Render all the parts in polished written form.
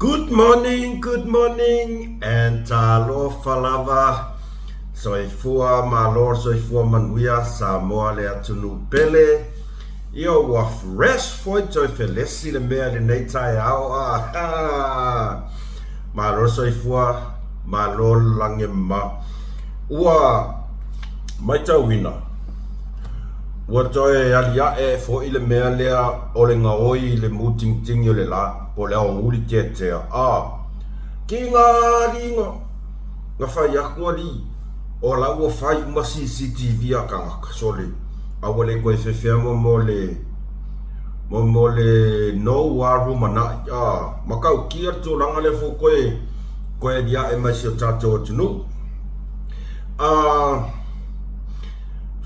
Good morning, good morning and talofa lava. Soifua malo le soifua manuia Samoa le atunuu pele. Ia ua fresh foi toe felesi le mea i lenei taeao ah. Malo le soifua, malo le lagi e mama. Ua matauina Ua toe aliae foi le mea lea o le gaoi i le mutingitigi o le la, po o le aoauli teatea, a ki ngā liga na fai atu alii, o la ua fai uma CCTV a tagata, sole, a ua le toe fefea mo mo le mo mo le nou a lumanai, a matautia le tulaga lea foi toe toe aliae mai si o tatou atunuu. A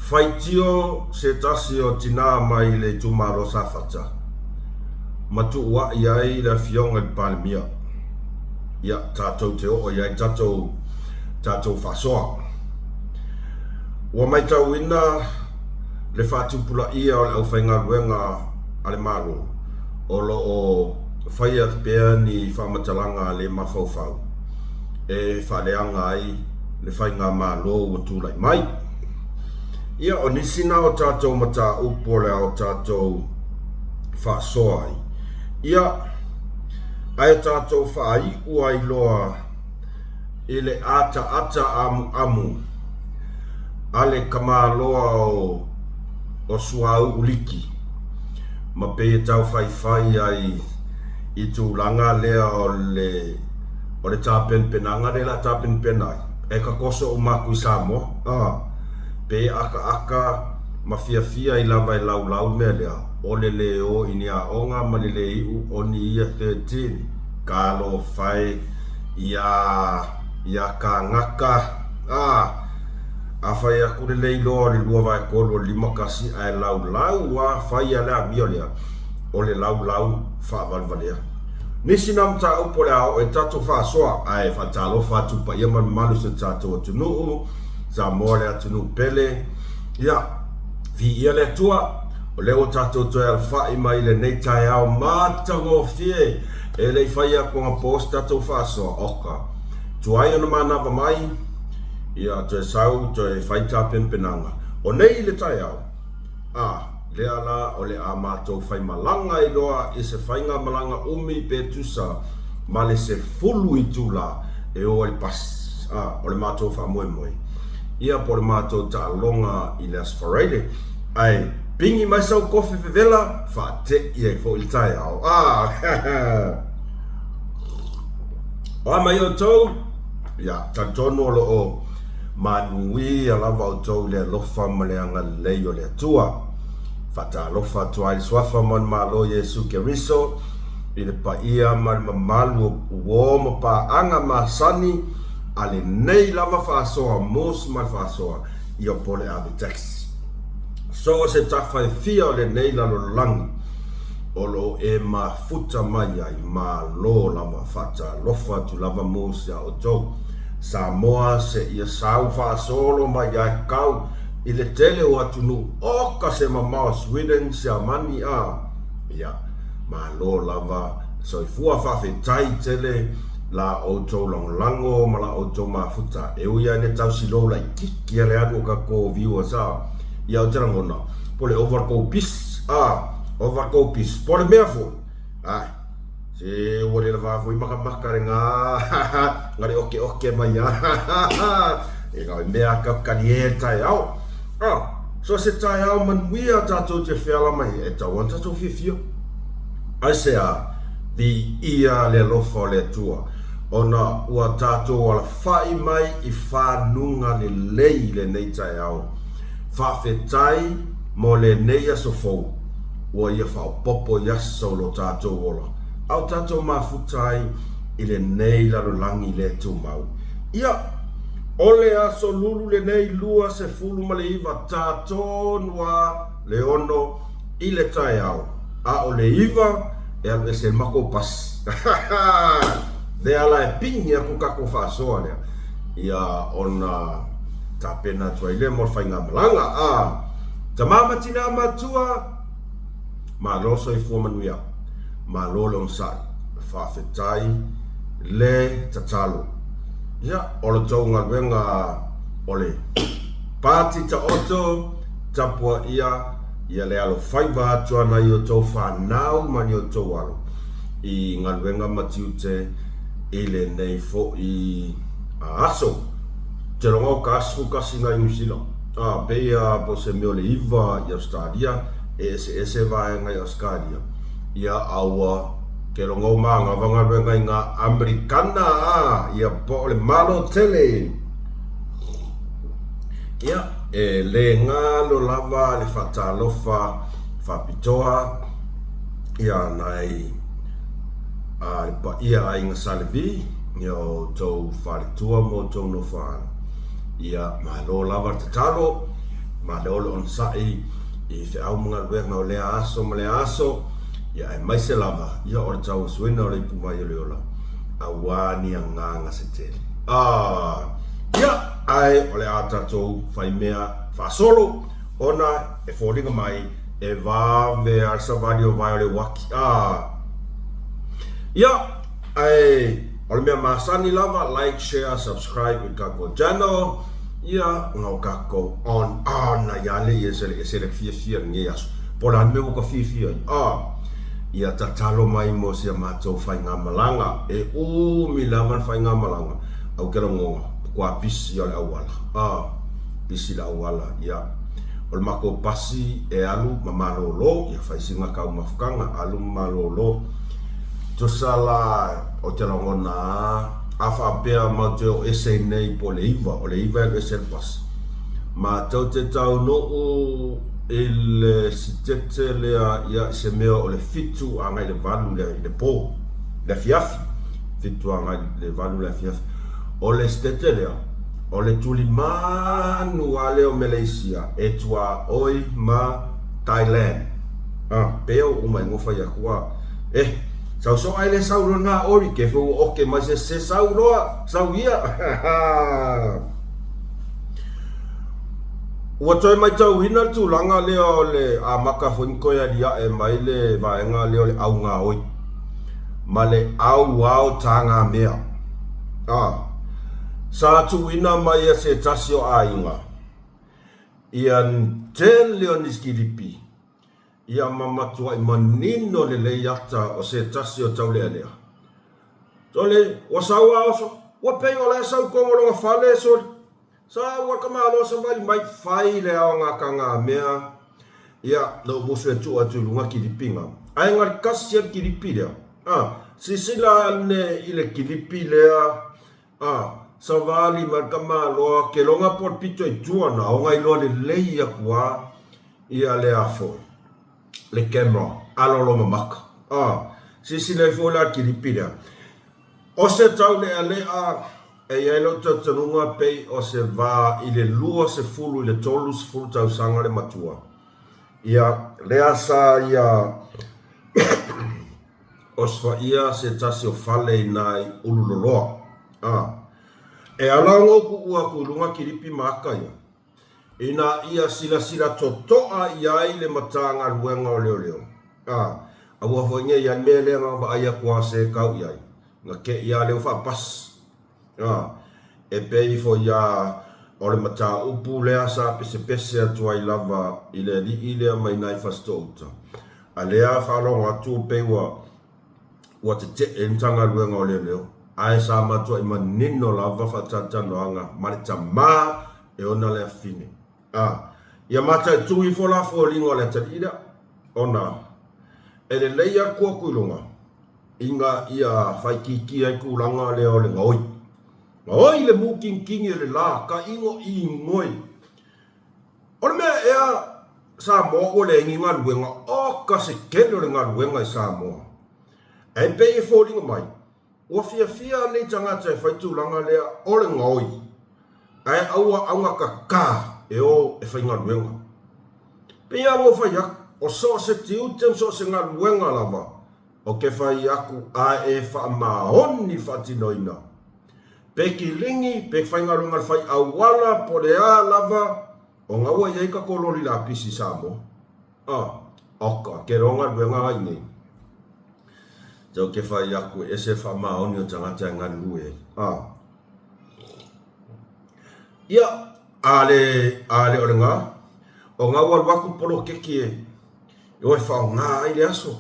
Faitio se tasi o tinā mai le itumalo Safata ma tuuaʻi ai le Afioga i le Palemia. Ia, tatou te oo i ai tatou, tatou faasoa. Ua maitauina le faatupulaia o le aufaigaluega a le Malo o lo o faia pea ni faamatalaga le mafaufau e faaleaga ai le faigamalo ua tulai mai. Ia, o nisi na o tatou mataupu o le a o tatou faasoa ai. Ia, ae tatou faaiu ai loa i le ataata amuamu a le tamaloa o o Suauu Liki, ma pei e tau faifai ai i tulaga lea o le o le tapenapenaga lea o le a tapenapena ai, e tatoso uma atu i Samoa, a, pe akaaka ma fiafia ai lava e laulau le mea lea, o le le o i ni aoga ma le le iu o ni ia 13, talofa e iā, iā kānaka, a, a fai atu le le iloa o le 2/3 o le 51 ae laulau a fai a le amio lea, o le laulau faavalevalea. Nisi na mataupu o le a oo ai tatou faasoa, ae faatalofa atu i paia ma le mamalu o si o tatou atunuu, Samoa le atunuu pele. Ia, viia le Atua, o lea ua tatou toe alafai mai i lenei taeao matagofie e le i fai atu anapo se tatou faasoa, oka, tuai ona manava mai, ia, toe sau toe fai tapenapenaga. O nei i le taeao, A, lea la o le a matou faimalaga ai loa i se faigamalaga umi pe tusa ma le 10 itula e o ai le pasi. A, o le matou faamoemoe ia po o le matou taaloga i le Aso Faraile. Ae pigi mai sau kofi vevela, faate'i ai foi le taeao. A, o a mai outou? Ia, talitonu o lo o Manuia lava outou i le alofa ma le agalelei o le Atua. Faatalofa atu ai i le Suafa ma le Malo Iesu Keriso, i le paia ma le mamalu o uo ma paaga masani a lenei lava faasoa Mos ma le faasoa ia po le ave taxi. So o se tafa e fia o lenei lalolagi o lo o e mafuta mai ai, malo lava. Faatalofa atu lava Mos ia outou. Samoa seia sau faasolo mai ai kau i le tele o atunuu oka se mamao Sweden, Siamani a ia malo lava soifua faafetai tele la outou lagolago ma la outou mafuta e ui a ina tau silou laititi a le alu o tatou viewers a ia ou te lagona po le ova le tou pisi a ova le tou pisi po le mea foi ae Se ua le lava foi makamaka le nga nga le oke oke mai a e nga mea ka kali e taeao. Ah, so se taeao manuia tatou te feala mai e tau ana tatou fiafia. Aisea, viia le alofa o le Atua, ona ua tatou alafai mai i fanuga lelei i lenei taeao. Faafetai mo lenei aso fou. Ua ia faaopoopo i aso o lo tatou ola, a o tatou mafuta ai i lenei lalolagi le tumau. Ia, o le aso lulu lenei 29 ta tonu a le 6 i le taeao, a o le 9 e alu ese ai le matou pasi. Lea la e pigi atu tatou faasoa lea, ia ona tapena atu ai lea mo le faigamalaga. A. Tama ma tina matua, malo soifua manuia, malo le onosai. Faafetai le tatalo. Ia, o le tou galuega o le pati taoto tapuaia ia le alofaiva atu a nai outou fanau ma ni outou alo i galuega ma tiute i lenei foi aso. Ou te iloa o ka aso 11 nai Niu Sila, a, pei a po o se mea o le 9 i Ausetalia, e eseese vaega i Ausetalia. Ia a ua ke logo manava galuega i ngā Amerikana a ia po o le Malo tele. Ia e le galo lava le faatalofa faapitoa ia nai a le paia aiga Salevi ia o outou faletua ma outou nofoaalo. Ia malo lava le tatalo, malo le onosai i feau ma galuega o lea aso ma lea aso, ia aemaise lava ia o le tauasuina o le ipu mai o le ola, auā ni agaga se tele. Ah! Ia, ae o le a tatou fai mea faasolo, ona e foliga mai e vave a le savali o vae o le uaki. Ah! Ia, ae o le mea masani lava, like, share, subscribe i le tatou channel, Ia, ona o tatou on, ah, na ia le ia se se le fiafia lenei aso. Po o le a le mea ua ka fiafia ai. Ah, ia tatalo mai mo si a matou faigamalaga. E umi lava le faigamalaga, a ou te lagona, matua pisi o le auala. Ah, pisi le auala, ia. O le matou pasi e alu ma malolo, ia fai sina tau mafutaga, alu ma malolo. Tusa la, ou te lagona lava, A faapea matou te o ese i nei po o le iva, o le iva e alu ese ai le pasi. Matou te taunuu i le sitete lea ia i se mea o le fitu agai le valu i le po, i le afiafi, fitu agai le valu i le afiafi. O le sitete lea, o le tulimanu lava lea o Meleisia e tuaoi ma Thailand. A, pei ua uma i fai atu a, eh! Sau so ai le sau lona ori ke fo oke mai se se sau loa, sau ia. Ua toe matauina le tulaga lea o le amata foi ona toe aliae mai le vaega lea o le augaoi ma le auao tagamea. A, sa tuuina mai e se tasi o aiga ia tele o ni kilipi Ia ma matuai manino lelei ata o se tasi o taulealea. Sole, ua sau a oso, ua pei o la e sau kogo lona fale, sole. Sa ua ka malo savali mai, fai le aoga mea, ia, lou musu e tuu atu i luga kilipiga. Ae galikasi a le kilipi lea. A, sisila ane i le kilipi lea, a, savali mai ka maloa, ke loga po o le pito i tua na oga iloa lelei aku a ia le a foi le camera alolo mamaka a silasila ifo la kilipi lea o se taulealea e i ai lou talitonuga pei o se va i le 20 i le 30 tausaga le matua ia lea sa ia osofaia se tasi o fale i nai Ululoloa a e ala ona ou kuʻu aku i luga kilipi ma aka ia Ina ia silasila totoa i ai le Matagaluega o Leoleo, a aua foi nei ia mea lea na vaai atu a se kau i ai, na te i a lea ua faapasi. A e pei foi a o le mataupu lea sa pesepese atu ai lava i le alii lea mai nai Fasitoo-uta, a lea faalogo atu pei ua ua tetee le Matagaluega o Leoleo, ae sa matuai manino lava faatalatalanoaga ma le tamā e ona le afine. A ia mataitu ifo la foliga o le atalii lea, ona e lelei atu atu i luga, ina ia faitiitia ai tulaga lea o le gaoi. Gaoi le mutinitini o le la, ka igoigoi. O le mea ea Samoa ua leai ni galuega, oka se tele o le galuega i Samoa. Ae pei e foliga mai, ua fiafia nei tagata e fai tulaga lea o le gaoi, ae aua augatatā e o e faigaluega. Pei lava ona ou fai atu, o so o se tiute ma so o se galuega lava ou te fai atu ae e faamaoni le faatinoina. Pe kiligi, pe faigaluega i le fai auala, po o le a lava, ona ua i ai tatou loli lapisi i Samoa. A, oka, tele o galuega la i inei. Tau ke whai aku e ese whaamaoni o tagata e galulue ai. A. Ia, a le, a le o le ga, o ga ua alu aku poloketi e, e o e whaoga ai le aso.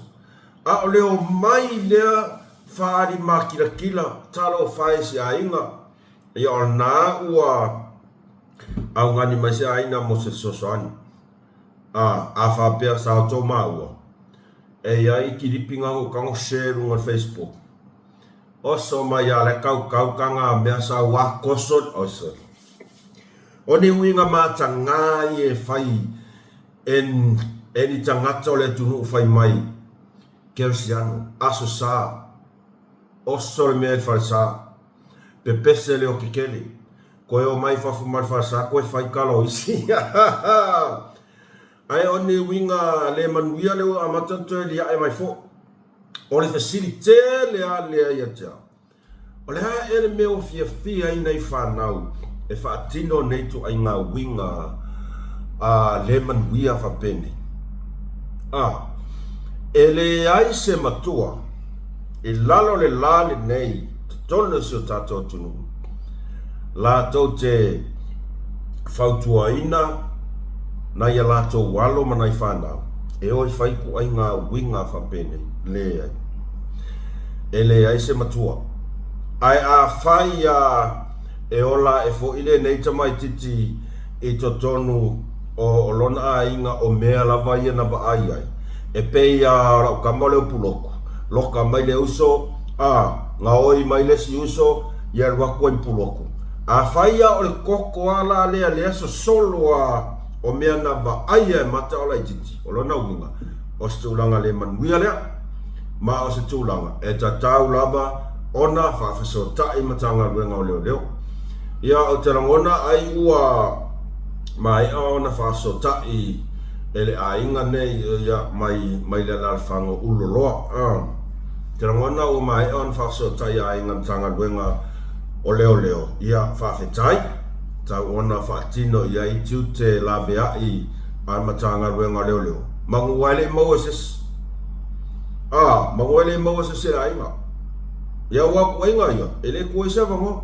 A o le o mai lea whaali makilakila, talofa e si aiga, ia o lena ua augani mai se aiga mo se fesoasoani. A, a faapea sa outou maua, e i ai kilipi ga kago share luga o le Facebook. Oso mai a le kaukau ka nga mea sa ua koso, oso. O ni uiga matagā ia e fai e e ni tagata o le atunuu fai mai Kerisiano, aso sa, oso le mea i le falesa, pepese le okekele, koe o mai fafo ma le falesa koe fai kala o isi. Ae o ni uiga le manuia lea ua amata ona toe liaʻe mai foʻi. O le fesili tele lava lea ia te au, o le a ea le mea ua fiafia ai nai fanau e faatino nei ituaiga uiga a le manuia faapenei? A, e leai se matua i lalo o le la lenei i totonu o si o tatou atunuu latou te fautuaina nai a latou alo ma nai fanau e o e fai ituaiga uiga faapenei. Leai. E leai se matua. Ae afai a e ola ae foi lenei tamaititi i totonu o lona aiga o mea lava ia na vaai ai, e pei a o lau tama o le upu loku, loka mai le uso, a, gaoi mai le isi uso, ia alu atu ai ma puloku. Afai a o le koko a la lea lea sosolo a o mea na vaaia e mata o laititi, o lona uiga, o se tulaga le manuia lea, ma o se tulaga e tatau lava ona faafesootai Matagaluega o Leoleo. Ia, ou te lagona ai ua maea ona faafesootai e le aiga nei, ia, mai, mai le alaalafaga o Ululoloa. Ou te lagona ua maea ona faafesootai aiga Matagaluega o Leoleo, ia, faafetai, tau ona faatino i ai tiute laveai a le Matagaluega o Leoleo. Manu ae le i maua e se isi. A, manu e le i maua e se isi e le aiga. Ia ua atuaiga ia, e le tuu ai se avanoa.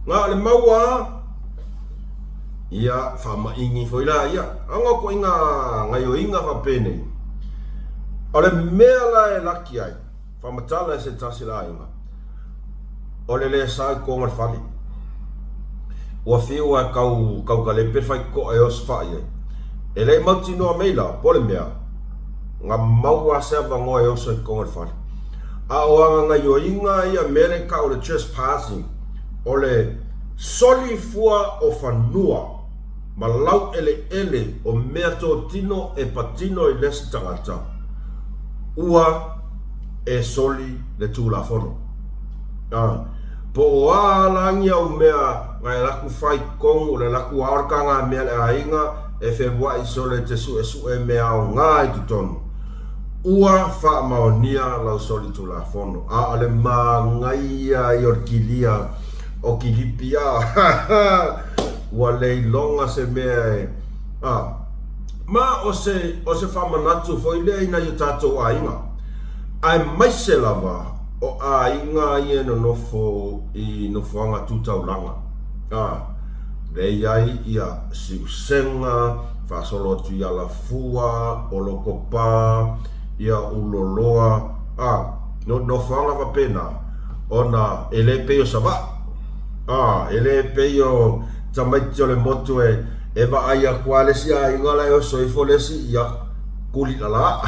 Na o le maua a, ia faamaigi foi la ia. A na atuaiga gaioiga faapenei. O le mea la e laki ai, faamatala e se tasi la aiga, o le le sa i totonu o le fale. Ua fiu lava e tau tautalepe le faitotoa e osofai ai. E le i mautinoa mai la, po o le mea, na maua lava se avanoa e oso ai i totonu o le fale. A o ana gaioiga ia mea lea e tau o le trespassing, o le soli fua o fanua ma laueleele o mea totino e patino i le isi tagata, ua e soli le Tulafono. A, po o a la ni au mea na e laku fai totonu, le laku ao le taga mea le aiga e feluai sole te suesue mea aoga i totonu, ua faamaonia lau soli Tulafono. A o le manaia ia o le kilia o kilipi a, ua le iloga se mea e, a, ma o se, o se faamanatu foi lea i nai o tatou aiga, aemaise lava o aiga ia e nonofo i nofoaga tu taulaga, a, lea e i ai ia Siusega, faasolo atu i Alafua, Olokopa, ia Uloloa, a, no, nofoaga faapena, ona e le pei o Savaii, a, e le pei o tamaiti o le motu e, e vaai atu lava le isi aiga la e oso ifo le isi, ia, kuli lala.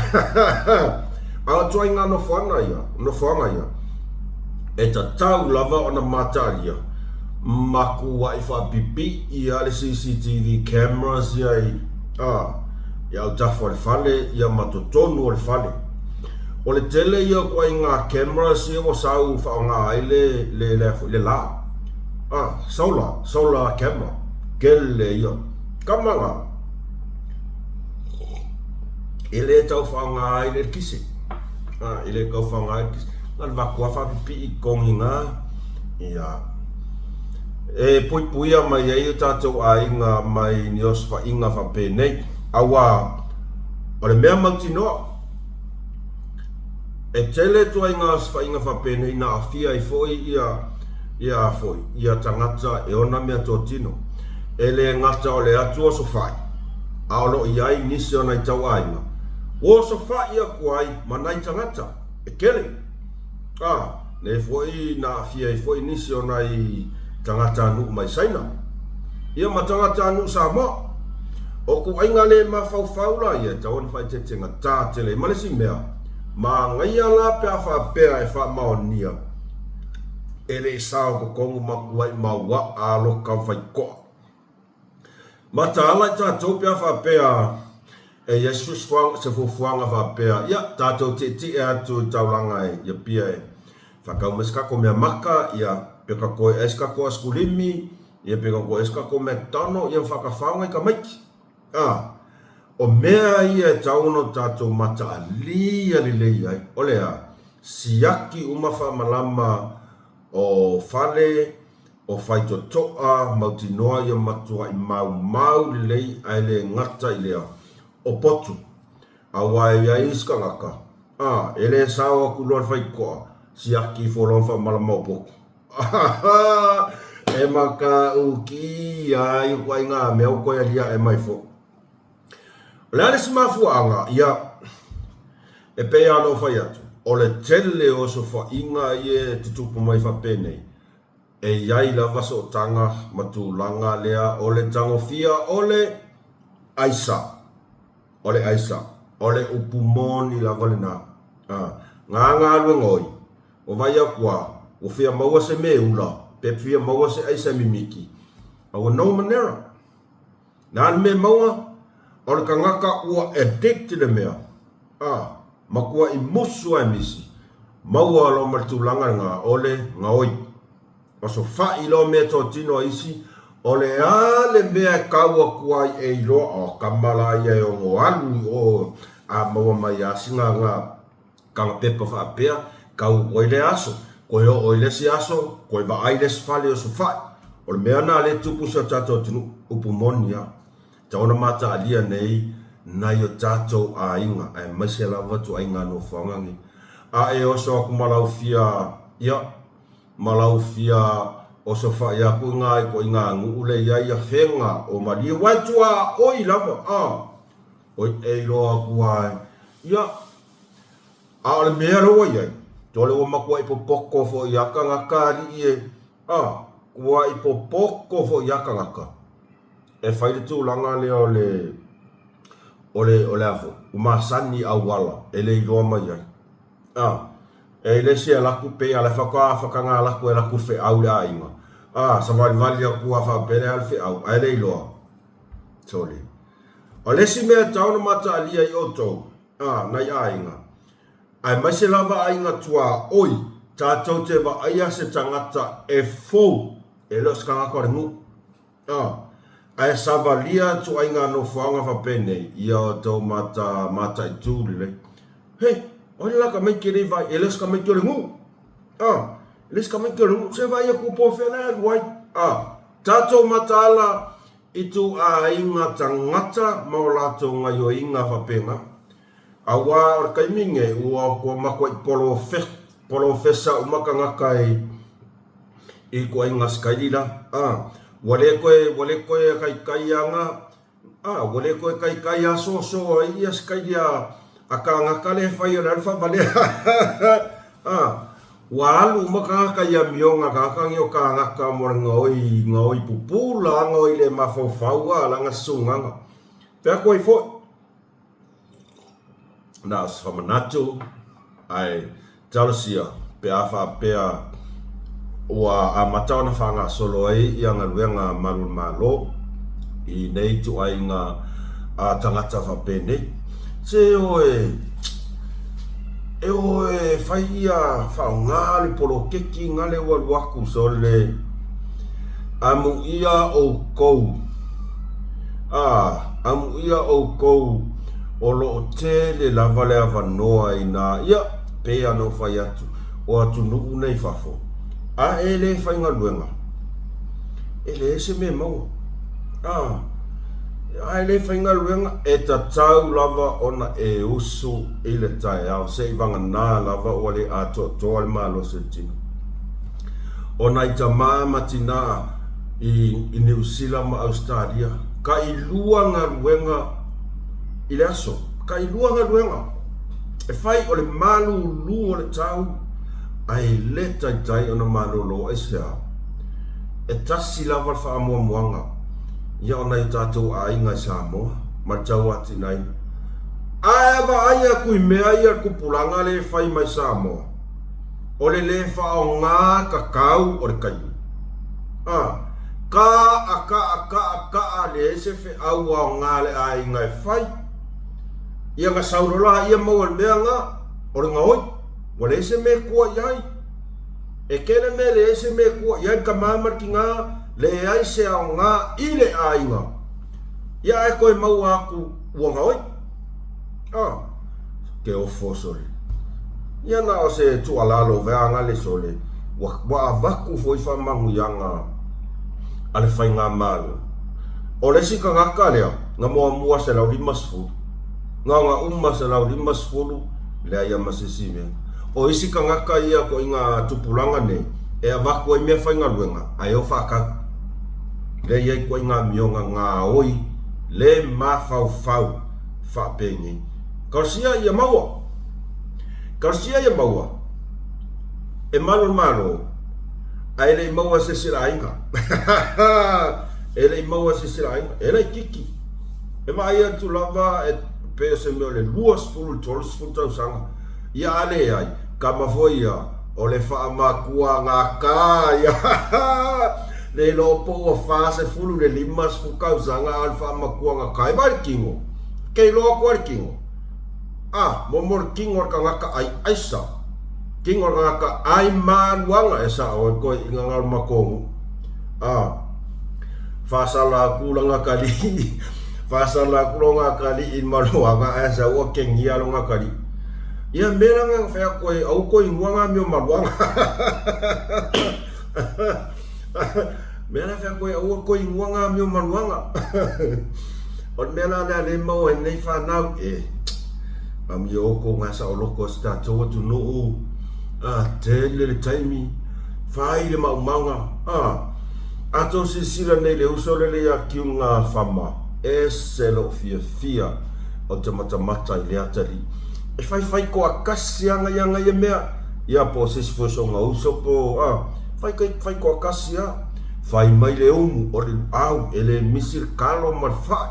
A o ituaiga nofoaga ia, nofoaga ia, e tatau lava ona matalia ma kuaʻi faapipii lava le CCTV cameras ia i, a, i autafa o le fale ia ma totonu o le fale. O le tele ia o ituaiga cameras ia ua sau faaaoga ai le, le, le, le la. A, solar, solar camera, kele ia. Kama la. E le tau faaaoga ai le eletise. A, e le tau faaaoga ai le eletise. Na o le vaku lava faapipii i togi na, ia, e puipuia mai ai o tatou aiga mai ni osofaiga faapenei. Aua, o le mea mautinoa, E tele ituaiga osofaiga faapenei na aafia ai foi ia ia foi ia tagata e ona meatotino. E le gata o le atu osofai, a o lo o i ai nisi o nai tauaiga ua osofai aku ai ma nai tagata e tele. A, nei foi na aafia ai foi nisi o nai tagatanuu mai Saina, ia ma tagatanuu Samoa. O kuaiga le mafaufau la ia e tatau ona faaeteetegatā tele ai. Ma le isi mea, manaia la pe a faapea e faamaonia e le i sao totonu ma tuai mauaa aloka faitoa. Mataala i tatou pe a faapea e i ai se fuafuaga faapea, ia, tatou tietie atu i le taulaga i Apia e faatau mai se tatou mea maka, ia, pe tatoe ai se tatou asikulimi, ia, pe tatoe ai se tatou mea tano, ia, ma faatafao nai tamaiti. A, o mea ia e tatau ona tatou mataalia lelei ai, o le a? Siaki uma faamalama o fale, o faitotoa mautinoa ia matuai maumau lelei ae le gata i lea, o potu. Aua e i ai isi tagata, a, e le sao atu loa le faitotoa, siaki ifo loa ma faamalama o potu. E matautia ai ituaiga mea ua toe aliae mai foi. O le a le isi mafuaaga? Ia, e pei lava ona ou fai atu, o le tele o osofaiga ia e tutupu mai faapenei, E i ai lava sootaga ma tulaga lea o le tagofia o le aisa. O le aisa. O le upu moni lava lena. A, ngā galuega oi, ua vaai atu a, ua fia maua se me ula, pe fia maua se aisa e mimiti, a ua no manera. Le a le mea e maua? O le tagata ua addict i le mea, a, matuai musu a e misi, maua loa ma le tulaga lena o le gaoi. Osofai loa mea totino a isi, o le a le mea e kau atu ai e iloa, o kama la ia e ono alu i o a maua mai a sina nga kanga pepa faapea, kau atu ai lea aso, koe oo i le isi aso, koe vaai le isi fale osofai. O le mea na lea e tupu i si o tatou atunuu, upu moni a. Tatau ona mataalia nei nai o tatou aiga aemaise lava ituaiga nofoaga nei. A e oso atu ma lau fia, ia, ma lau fia osofai aku i ngā ituaiga nuu le i ai afega o Malie, aua e tuaoi lava, a, oi e iloa atu ai, ia, a o le mea lea ua i ai, tole ua matuai popoto foi ia tagata alii e, a, tuai popoto foi ia tagata e fai le tulaga lea o le, o le, o le a foi, ua masani i auala e le iloa mai ai. A, e le isi e alu atu pei a la e faatoa fataga alu atu e alu atu i le feau i le aiga. A, savalivali atu a faapea le a le feau, ae le iloa. Sole. O le isi mea e tatau ona mataalia i outou, a, nai aiga, aemaise lava aiga tuaoi, tatou te vaaia se tagata e fou, e le o se tagata o le nuu. A, ae savalia ituaiga nofoaga faapenei ia outou mata mataitu lelei. Hei, o ai le la tamaiti e le i vaai, e le o se tamaiti o le nuu. A, e le o se tamaiti o le nuu, se vaai atu po o fea la e alu ai. A, tatou mataala ituaiga tagata ma o latou gaioiga faapena. Aua o le taimi nei, ua matuai polofesa uma tagata i ituaiga sikaili la. A, ua le toe, ua le toe taitai aga, a, ua le toe taitai asoaso ai ia sikaili a, a tagata lea e fai o le alu faavalea. A, ua alu uma tagata i amioga, tagata nei o tagata mo le gaoi, gaoi pupula, gaoi le mafaufau, a, laga susugaga. Fai atu ai foi. Na o se faamanatu, ae talosia pe a faapea ua amata ona faagasolo ai ia galuega a Malu o le Malo i nei ituaiga tagata faapenei. Se o e, e o e fai ia faaaoga le poloketi gale ua alu atu sole amuia outou. A, amuia outou o lo o tele lava le avanoa inā, ia, pei lava ona ou fai atu, o atunuu nei fafo, a e le faigaluega, e leai se mea e maua. A, Ae le faigaluega, e tatau lava ona e usu i le taeao se i vagana lava ua le atoatoa le malosi o le tino. O nai tama ma tina i Niu Sila ma Ausetalia, tailua galuega i le aso, tailua galuega e fai o le malulu o le tau ae le taitai ona malolo. Aisea? E tasi lava le faamuamuaga ia o nai o tatou aiga i Samoa ma le tauatiaeina. Ae a vaai atu i mea ia le tupulaga lea e fai mai Samoa, o le le faaaoga tatau o le taimi. A, ka'a, ka'a, ka'a, ka'a, leai se feau aoga a le aiga e fai. Ia na sau loa laia maua i le mea na, o le gaoi, ua leai se mea e tua i ai. E tele mea e leai se mea e tua i ai le tama ma le tina, leai se aoga i le aiga. Ia ae toe maua atu ua gaoi. A, ke ofo sole. Ia na o se tuualalo veaga le sole, ua, ua avatu foi faamanuiaga a le Faigamalo. O le isi tagata lea, na muamua 150, na ona uma 150, leai lava ma se isi mea. O isi tagata ia ituaiga tupulaga nei e avatu ai mea faigaluega ae o faatau. Lea e i ai ituaiga amioga gaoi le mafaufau faapenei. Talosia ia maua! Talosia ia maua e malu le Malo ae le i maua e se isi o le aiga. E le i maua e se isi o le aiga. E laitiiti. E vaai atu lava e pei o se mea o le 20 i le 30 tausaga. Ia a leai, kama foi ia, o le faamatua gata ia. Le iloa po ua 40 i le 50 tausaga a o le faamatua gata. E vaai le tino, ke iloa atu lava le tino. A, mo mo le tino o le tagata ai aisa, tino o le tagata ai maluaga e sao ai koe i nga galo matou nuu. A, faasala atu lana atalii, faasala atu lona atalii i le maluaga ae sau ua kenia lona atalii. Ia mea la na fai atu ai, aua toe inua nga mea o maluaga. Mea la fai atu ai, aua toe inua nga mea o maluaga. O le mea la lea lea e maua ai nei fanau, e, amio outou nga saoloto o si tatou atunuu, a, tele le taimi, fai le maumaga, a, a tou silasila nei i le uso lele ia Kiuga Fama, ese lou fiafia o te matamata i lea atalii. E faifai toatasi lava ia ana ia mea, ia po o se isi foi o sona uso po o, a, fai, fai toatasi lava. Fai mai le umu o le luau, e le misi le kalo ma le fai.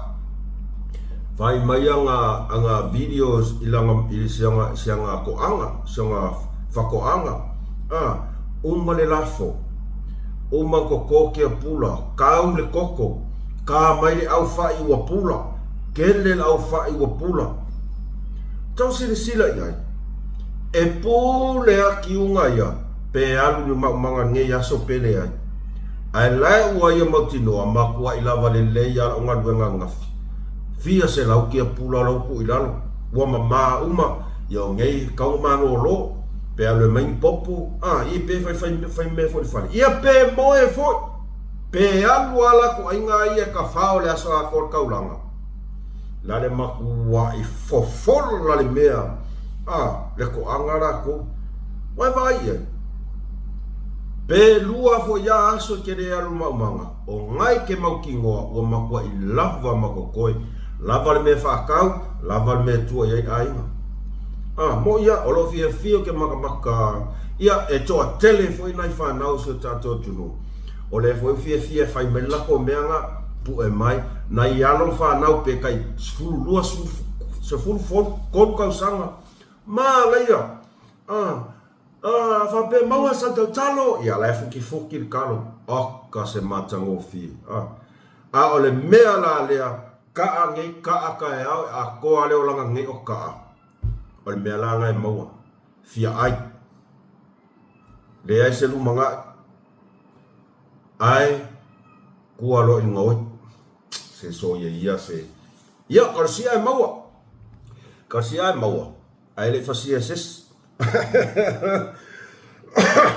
Fai mai ana, ana videos i lana, i si ana, si ana toaga, si ana fatoaga, a, uma le lafo, uma toto kia pula, kau le koko, ka mai le au fai ua pula, kele le au fai ua pula. Tau silasila i ai, e pule a kiuga ia pe alu i le maumaga nei aso pe leai. Ae lae ua ia mautinoa matuai lava lelei a lau galuega ananafi. Fia 100 kia pula o lau tuu i lalo, ua mamā uma, ia o nei tau na malōlō, pe alu e mai ni popo, a, ia pe fai fai fai mea foi i le fale, ia pe moe foi, pe alu a latou aiga ia e tafao i le aso atoa o le taulaga. La le matuai fofola le mea a le toaga latou. Ua e vaai i ai? Pe lua foi a aso e te le alu maumaga, o ngai ke mautinoa ua matuai lava ma totoe, lava le mea faatau, lava le mea e tua i ai le aiga. A, moʻi ia, o lo o fiafia ke makamaka, ia e toatele foi nai fanau o si o tatou atunuu. O lea foi ua fiafia e fai mai le latou mea na, pue mai, nai alo fanau pe tai 12, 13 tausaga, manaia, a, a, faapea maua sau tau talo, ia la e fukifuki le talo, oka se matagofie, a. A o le mea la lea, kaa nei, kaa taeao e atoa le olaga nei o kaa, o le mea la na e maua, fia ai, leai se lumanai, Ae kua loa i luga oi. Se soia ia se. Ia, kalosia e maua. Kalosia e maua. Ae le i fasia e se isi.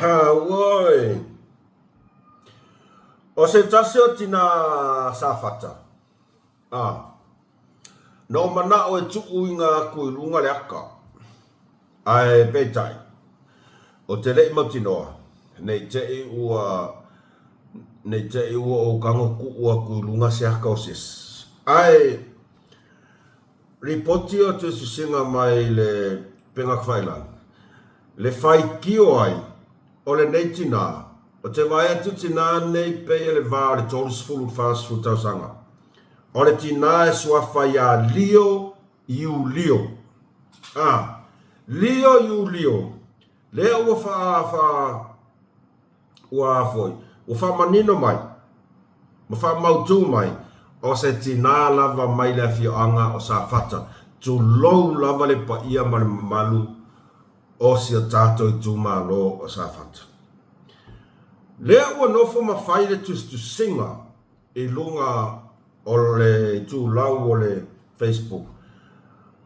Auoi. O se tasi o tina Safata. A. Na ou manao e tuuina atu i luga le ata, ae peitai, ou te le i mautinoa, ne i te i ua, ne i te i ua ou tago tuu atu i luga se ata o se isi. Ae lipoti o tusitusiga mai le upegatafailagi, le faitio ai o lenei tinā, ou te vaai atu tinā nei pei e le va o le 30 i le 40 tausaga. O le tinā e suafa iā Lio Iulio. A, Lio Iulio, lea ua faa, faa, ua a foi, ua faamanino mai, ma faamautū mai, o se tinā lava mai le afioaga o Safata, tulou lava le paia ma le mamalu o si o tatou itumalo o Safata. Lea ua nofo ma fai le tusitusiga i luga o le itulau o le Facebook.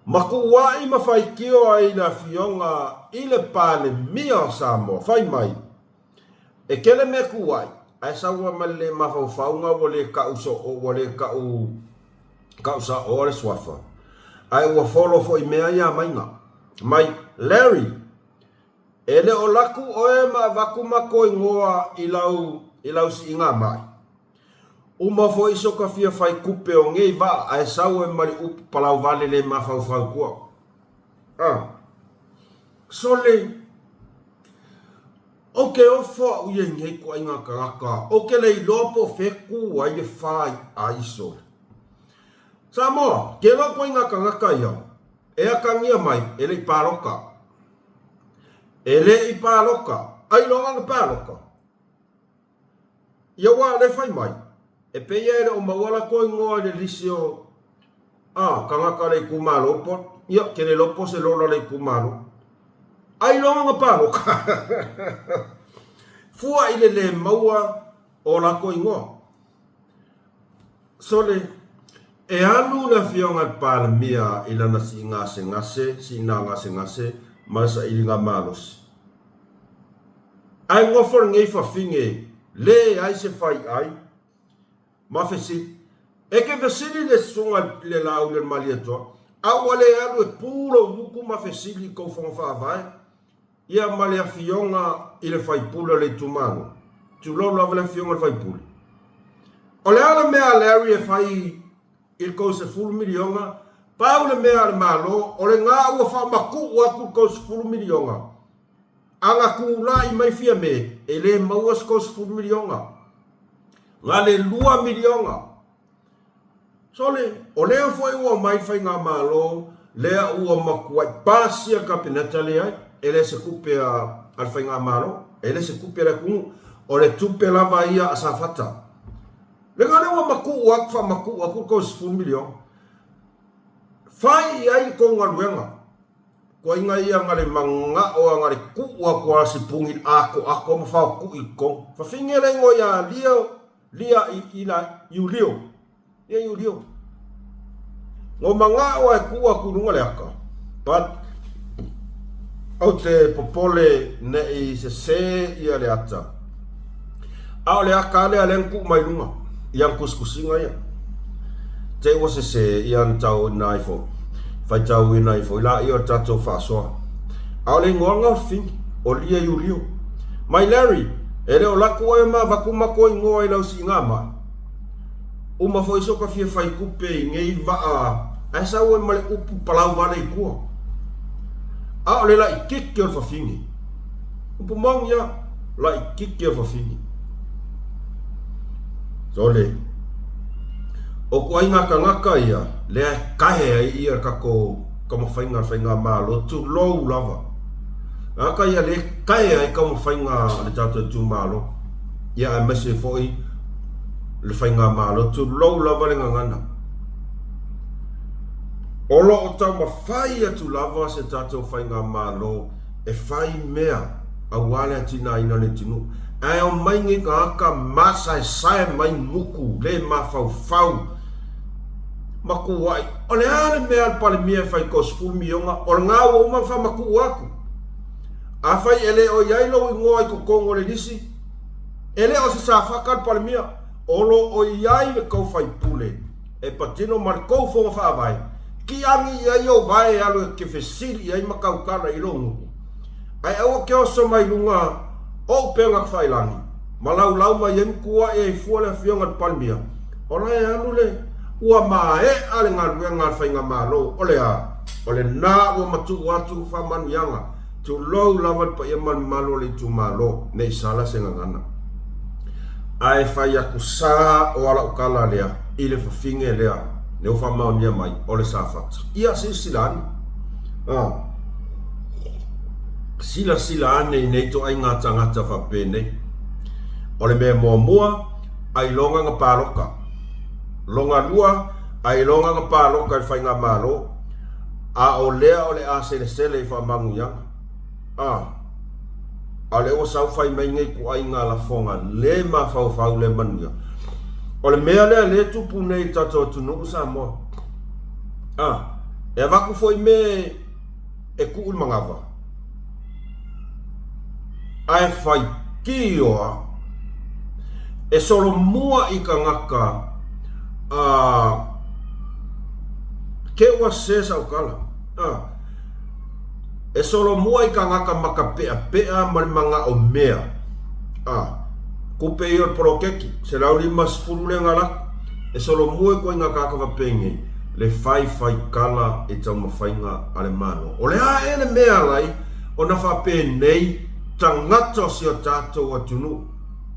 Ma tuuai ma faitio ai le Afioga i le Palemia o Samoa, fai mai, E tele mea tuuai, ae sau lava ma le le mafaufauga ua le tau soo, ua le tau tau saoa le suafa, ae ua folo foi mea ia maiga. Mai Larry, E le o laku oe ma avatu matou igoa i lau i lau siiga mai. Uma foi so ka fia fai kupe o nei vaa ae sau oe ma le upu palau vale le mafaufau tua. A. Sole, Ou te ofo au ia i nei ituaiga tagata, ou te le iloa po o fea e ku ai le fa i ai sole. Samoa, ke iloa ituaiga tagata ia, e atagia mai e le i palota. E le i palota, ailoga na palota. Ia aua o lea e fai mai, e pei lava e le o maua latou igoa i le lisi o a, tagata o le itumalo po, ia, ke le iloa po o se lola o le itumalo. Ailoga na palota. Fua i le le maua o latou igoa. Sole, e alu le Afioga i le Palemia i lana siigasegase, siiga gasegase ma le sailiga malosi. Ae nofo lenei fafine leai se faiai ma fesili. E te fesili le susuga i le Laauli o le Malietoa, a ua le alu e pu lou gutu ma fesili i tou fono faavae, ia ma le afioga i le faipule o le itumalo? Tulou lava le afioga i le faipule. O le a le mea a Larry e fai i le 30 miliona? Pau le mea a le Malo, o lena ua faamatuu atu le 30 miliona. A na tulai mai Fiame, e le maua se 30 miliona. Na le 2 miliona. Sole, o lea foi ua omai le Faigamalo lea ua matuai pasia le Kapeneta, leai, e le se tupe a le Faigamalo, e le se tupe a le atunuu, o le tupe lava ia a Safata. Lena lea ua matuu atu, faamatuu atu le 30 miliona. Fai i ai le tou galuega. Tuaiga ia na le manao a na le tuu atu a sipuni i le atoato ma faotui i totonu. Fafine le igoa ia Lio, Lia i, i la Iulio. Ia Iulio. No manao a e tuu atu i luga le ata. But, ou te popole ne i sese ia le ata. A o le ata lea lea na tuu mai luga i ana tusitusiga ia. Te ua sese ia na tauina ai foi, faitauina ai foi laia o le tatou faasoa. A o le igoa lena o le fafine, o Lia Iulio. Mai Larry, e le o laku oe ma avatu matou igoa i lau siiga mai. Uma foi so ka fia fai tupe i nei vaa ae sau ai ma le upu palau vale i tua. A o le laititi o le fafine. Upu moni a, laititi o le fafine. Sole, o ituaiga tagata ia, lea e kae ai ia le tatou taumafaiga a le Faigamalo, tulou lava. Tagata ia lea e kae ai taumafaiga a le tatou itumalo, ia aemaise foi le Faigamalo, tulou lava le gagana. O lo o taumafai atu lava se tatou Faigamalo e fai mea aua le atinaeina o le atunuu, ae omai nei tagata masaesae mai gutu le mafaufau ma tuuai. O le a le mea a le Palemia e fai i 30 miliona? O lena ua uma ona faamatuu atu. Afai e le o i ai lou igoa i totonu o le lisi, e le o se Safata le Palemia, o lo o i ai le tou faipule. E patino ma le tou fono faavae, kiagi i ai ou vae e alu e te fesili i ai ma tautala i lou gutu. Ae aua te oso mai luga o upega tafailagi, ma laulau mai ai ma tuuai ai fua le Afioga i le Palemia, o la e alu le ua maea le galuega a le Faigamalo, o le a? O lena ua matuu atu faamanuiaga, tulou lava le paia ma le mamalu o le itumalo, ne i sala se gagana. Ae fai atu sa o alaukala lea i le fafine lea lea ua faamaonia mai o le Safata. Ia silasila ane. A. Silasila ane i nei ituaiga tagata faapenei. O le mea muamua, ailoga na paloka. Lona lua, ailoga na paloka i le faigamalo, a o lea o le a selesele i faamanuiaga. A. A o lea ua sau fai mai nei ituaiga lafoga le mafaufau le manuia. O le mea lea lea e tupu nei i le tatou atunuu Samoa. A, e avatu foi mea e tuu i le manava, ae faitioa e solomua i tagata a ke ua se saukala. A, E solomua i tagata makapeapea ma le manao mea. A, kupe ia o le poloketi, 150 lea na lako. E solomua i koina tagata fapenei le faifaikala i taumafaiga a le Malo. O le a ea le mea alai ona faapenei tagata o si o tatou atunuu?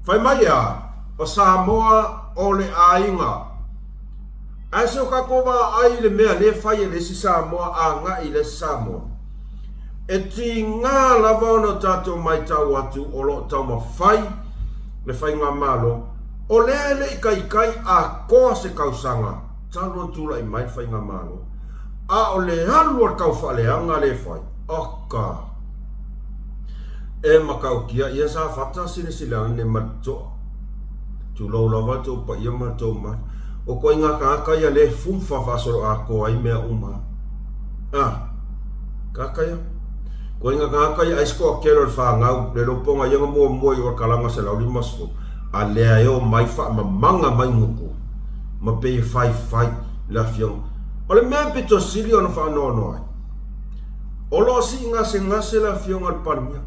Fai mai e a? O Samoa o le aiga. Ae se o tatou vaai i le mea lea e fai e le isi Samoa agai i le isi Samoa, e tiga lava ona tatou maitau atu o lo o taumafai le faigamalo, o lea e le i taitai atoa se tausaga talu ona tulai mai le faigamalo, a o le alu a le taufaaleaga lea e fai, oka! E matautia ia Safata silasila ane ma le totoa. Tulou lava le tou paia ma le tou mamalu. O ituaiga tagata ia lea e fufa faasoloatoa ai mea uma. A, tagata ia. Ituaiga tagata ia ai se toatele o le fanau, le iloa po na ia na muamua i o le kalaga 150, a lea e omai faamamaga mai gutu ma pei e faifai le afioga. O le mea pito sili ona faanoanoa ai, o lo o sii gasegase le afioga i le Palemia,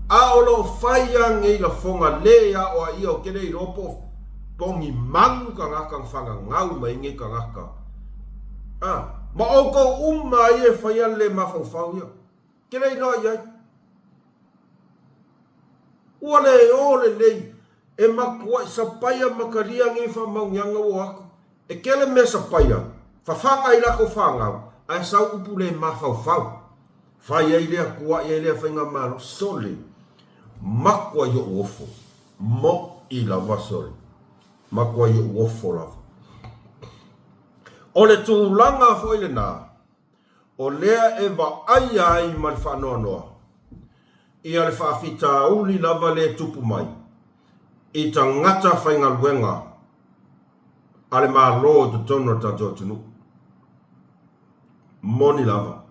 A o lo o fai a nei lafoga le aoaia ou te le iloa po o pogi manu tagata na fagagau mai ai nei tagata. A, ma outou uma ai e faia le le mafaufau ia. Te le iloa i ai. Ua le o lelei e matuai sapaia matalia nei faamauniaga ua o atu. E tele mea sapaia, fafaga i latou fanau, ae sau upu le mafaufau. Fai ai lea, tuuai ai lea faigamalo, sole, matua i ou ofo, moʻi lava sole, matua i ou ofo lava. O le tulaga foi lena, o lea e vaaia ai ma le faanoanoa ia le faafitauli lava lea e tupu mai i tagata faigaluega a le Malo i totonu o le tatou atunuu. Moni lava.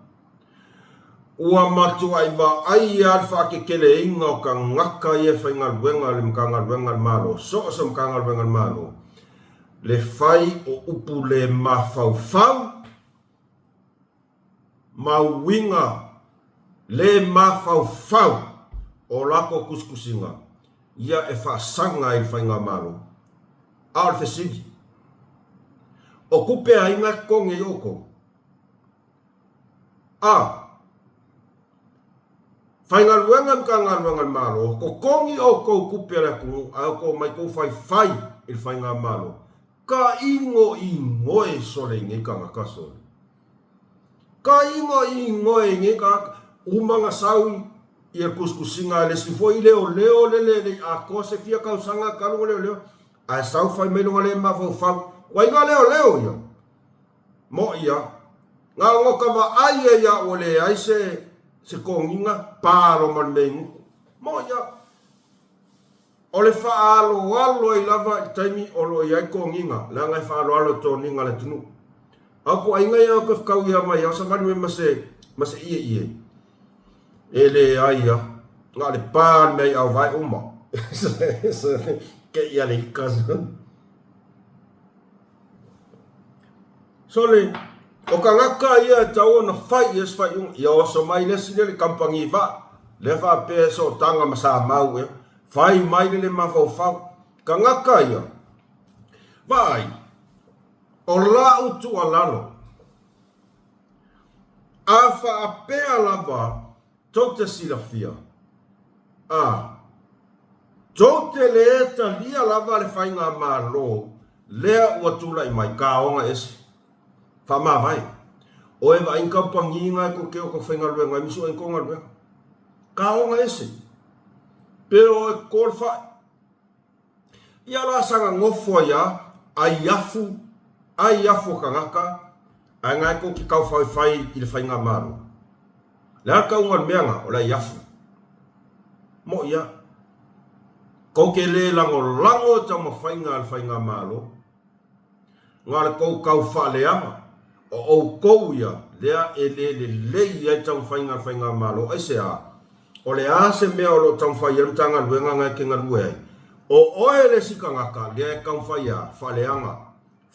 Ua matuai vaaia le faakekeleina o tagata ia e faigaluega i le Matagaluega a le Malo, so o se Matagaluega a le Malo, le fai o upu le mafaufau ma uiga le mafaufau o latou tusitusiga ia e faasaga ai i le Faigamalo. A o le fesili, o tupe a ai na e totogi ai outou? A. Faigaluega Matagaluega a le Malo, totogi outou tupe a le atunuu ae outou omai tou faifai i le Faigamalo. Ka igoigoe sole i nei tagata sole. Ka igoigoe i nei tagata. Uma na sau ia le tusitusiga a le isi foi leoleo lele e le i atoa se fia tausaga talu ona leoleo ae sau fai mai lona le mafaufau. Ua iga leoleo ia. Moʻi a. Na ona ka vaai ai a ua leai se se toniga, palo ma le mea i gutu. Moʻi a. O le faaaloalo ai lava i le taimi o lo o i ai toniga, leaga e faaaloalo i toniga a le atunuu. A o tuuaiga ia ou te fetau ia mai au savali mai ma se ma se ieie. E leai a. Na o le pa le mea i auvae uma. Ke ia le ika. Sole, o tagata ia e tatau ona fai i ai se faaiuga. Ia oso mai le isi lea i le kamupani vaa, lea faapea e sootaga ma Samau ea, fai mai le le mafaufau. Tagata ia, vaai, o lau tuualalo, a faapea lava tou te silafia, a tou te le talia lava le faigamalo lea ua tulai mai, kaoga ese, faamavae, o e vaai ni kamupani na e tou te o tou faigaluega ai ma sue ai ni tou galuega. Kaoga ese, pe o e toto le fai. Ia la saga nofo ai a, ai afu, ai afu o tagata, ae na e tou te taufaifai i le faigamalo. Le a le tauga o le mea na? O le aiafu. Moʻi a. Tou te le lagolago i taumafaiga a le faigamalo. Na o le tou tau faaleaga. O outou ia lea e le lelei ai taumafaiga a le faigamalo. Aisea? O le a se mea o lo o taumafai ai le Matagaluega na e te galue ai? O oe le isi tagata lea e taumafai a faaleaga.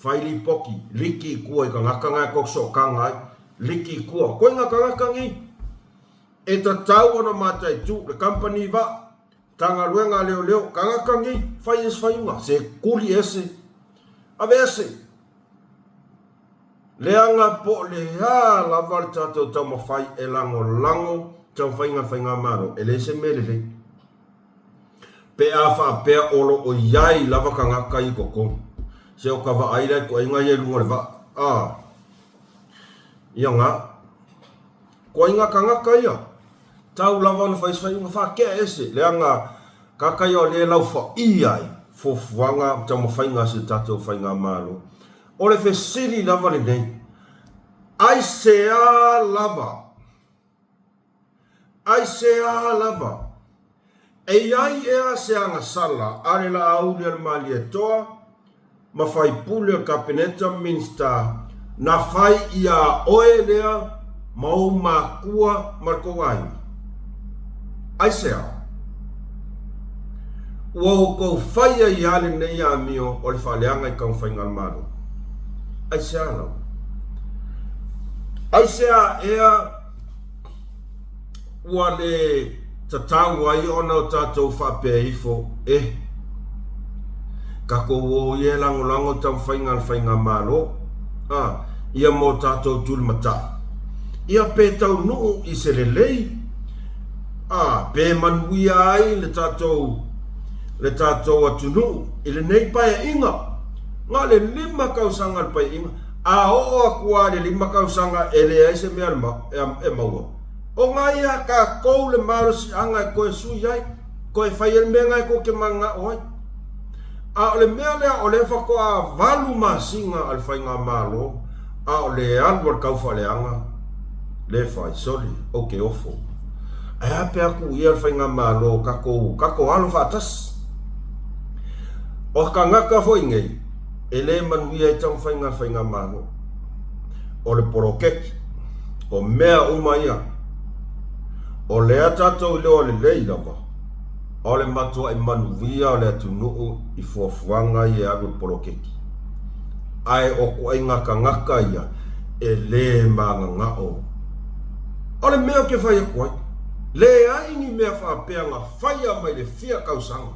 Fai lipoti, liki i tua i tagata na e tou sootaga ai, liki i tua. Koe nga tagata nei, e tatau ona mataitu le company vaa, Matagaluega a leoleo, tagata nei, fai ese faiuga, se kuli ese, ave ese. Leaga po o le a lava le tatou taumafai e lagolago taumafaiga a le Faigamalo, e leai se mea lelei. Pe a faapea o lo o i ai lava tagata i totonu, se o ka vaai la i toaiga ia i luga o le vaa, a, ia na, toaiga tagata ia, tau lava ona fai se faaiuga faatea ese, leaga tagata ia o lea e laufaia ai fuafuaga ma taumafaiga a si o tatou Faigamalo. O le fesili lava lenei, aisea lava? Aisea lava? E i ai ea se agasala a le Laauli a le Malietoa ma faipule o le Kapeneta ma Minisita na fai iā oe lea ma ou makua ma le tou aiga? Aisea? Ua outou fai ai lava lenei amio o le faaleaga i taumafaiga a le Malo? Aisea lava? Aisea ea ua le tatau ai ona o tatou faapea ifo, Eh, tatou o ia e lagolago taumafaiga a le Faigamalo, a, ia mo tatou tulimatai, ia pe taunuu i se lelei, a, pe manuia ai le tatou, le tatou atunuu i lenei paeaiga, na o le 5 tausaga o le paeaiga, A oo atu lava i le 5 tausaga e leai se mea e maua, o na ia tatou le malosiaga e toe sui ai, toe fai ai le mea lena e tou te mananao ai. A o le mea lea o lea faatoa 8 masina a le Faigamalo a o le alu a le taufaaleaga le fai, soli, ou te ofo. Ae a pe a tuu ia le Faigamalo tatou, tatou alo faatasi. O tagata foi nei, E le manuia ai taumafaiga a le Faigamalo. O le poloketi, o mea uma ia, o lea tatou iloa lelei lava, o le matuai manuia o le atunuu i fuafuaga ia e alu i le poloketi. Ae o ituaiga tagata ia e le mananao. O le mea ou te fai atu ai, leai ni mea faapea na faia mai le fia tausaga.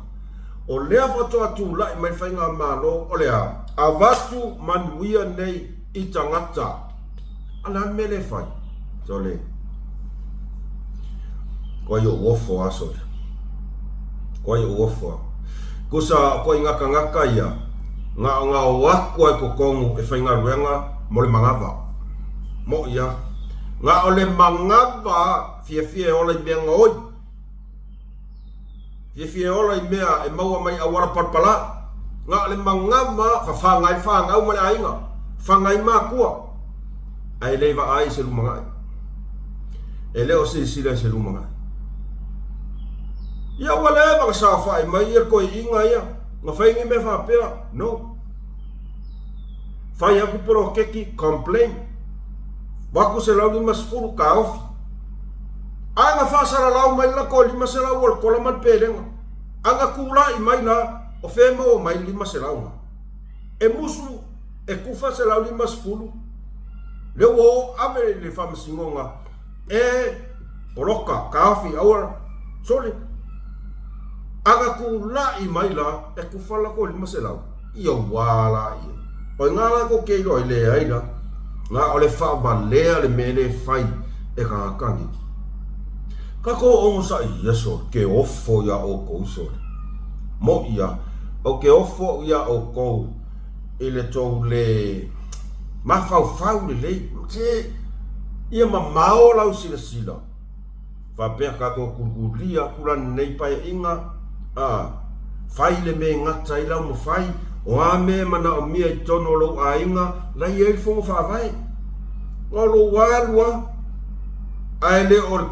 O lea faatoa tulai mai le Faigamalo o le a avatu manuia nei i tagata. A le a le mea lea e fai? Sole. Koai ou ofo a sole. Koai ou ofo a. Kusa o koai gakagaka ia, na o na o atu ai totonu e faigaluega mo le manava. Moʻi a. Na o le manava fiafia e ola i mea gaoi. Fiafia e ola i mea e maua mai auala palapala. Na o le manava fafaga ai fanau ma le aiga, faga ai matua, ae le vaai i se lumanai. E le o silasila i se lumanai. Ia ua leva na saofai mai ia le toeaiina ia, na fai ni mea faapea, no. Fai atu poloketi, complain. 850 taofi. A na faasalalau mai le latou 500 o le kola ma le pelega, a na tulai mai la, o fea e maua mai le 500 na? E musu, e tufa 150. Lea ua o ave i le faamasinoga e poloka, taofi, aua, sole. Aga tula'i mai la, e tufa la tou 500. Ia ua la ia. O i gā la tou te iloa ai, leai la. Na o le faavalea le mea lea e fai e tagata nei. Tatou onosai ia sole, ke ofo iā outou sole. Moʻi a, ou te ofo au iā outou i le tou le mafaufau lelei. Se, ia mamao lau silasila. Faapea tatou tulitulia atu la lenei paeaiga, a, fai le mea e gata ai lau mafai, o a mea e manaomia i totonu o lou aiga, la i ai le fono faavae. Na o lou alu lava, ae le o le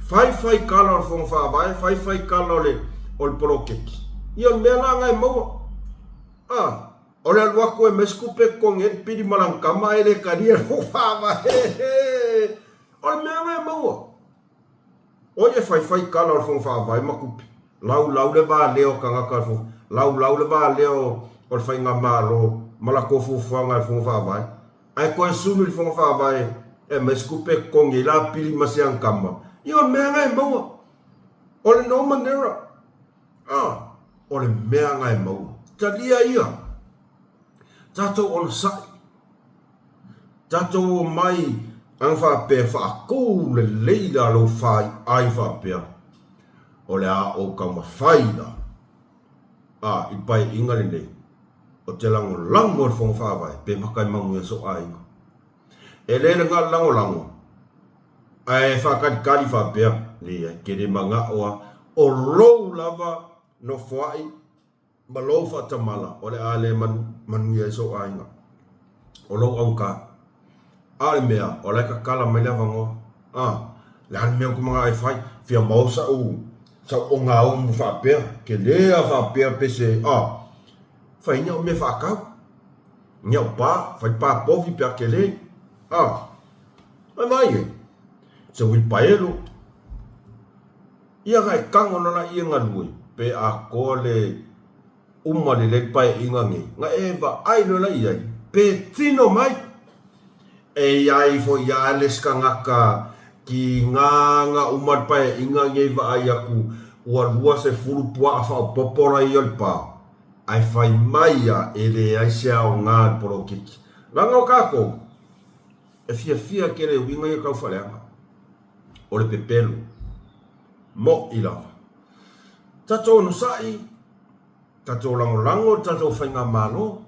fai fai tala o le fono faavae, fai fai tala o le, o le poloketi. Ia o le mea la lena e maua. A, o le alu atu e aumai se tupe e totogi ai le pili ma lana tama ae le talia le fono faavae. O le mea lena e maua. O ia e faifai tala o le Fono Faavae ma tupe. Laulau le valea o tagata o le Fono, laulau le valea o le Faigamalo ma latou fuafuaga i le Fono Faavae. Ae toe sulu i le Fono Faavae e aumai se tupe e totogi ai la pili ma si ana tama. Ia o le mea lena e maua. O le no manera. Ah, o le mea lena e maua. Talia ia. Tatou onosai. Tatou omai ana faapea faatu lelei la lou faiai faapea o le a ou taumafai la a i le paeaiga lenei ou te lagolago i le Fono Faavae pe mata e manuia sou aiga. E le le lagolago ae faatalitali faapea, leai ke le manao a o lou lava nofoai ma lou faatamala o le a le manuia ai sou aiga, o lou augata. A o le mea, o la e tatala mai le avanoa. A, le a le mea ou te manao e fai? Fia maua sau, sau ogaumu faapea, tele lava faapea pe se, a, fai ni au mea faatau, ni au pa, fai pa povi pe a tele. A, ai vaai ai, se uilipaelo. Ia ga e tago na la ia galue pe atoa le uma lelei paeaiga nei, ga e vaai loa la iai pe tino mai. E iai foi ia le isi tagata ki ga ga uma le paeaiga nei vaai atu ua 20 puaa faaopopo la ia o le pa, ae fai mai ia e leai se aoga i le poloketi. Leaga o tatou e fiafia tele i uiga ia tau faaleaga. O le pepelo. Moʻi lava. Tatou onosai, tatou lagolago le tatou faigamalo,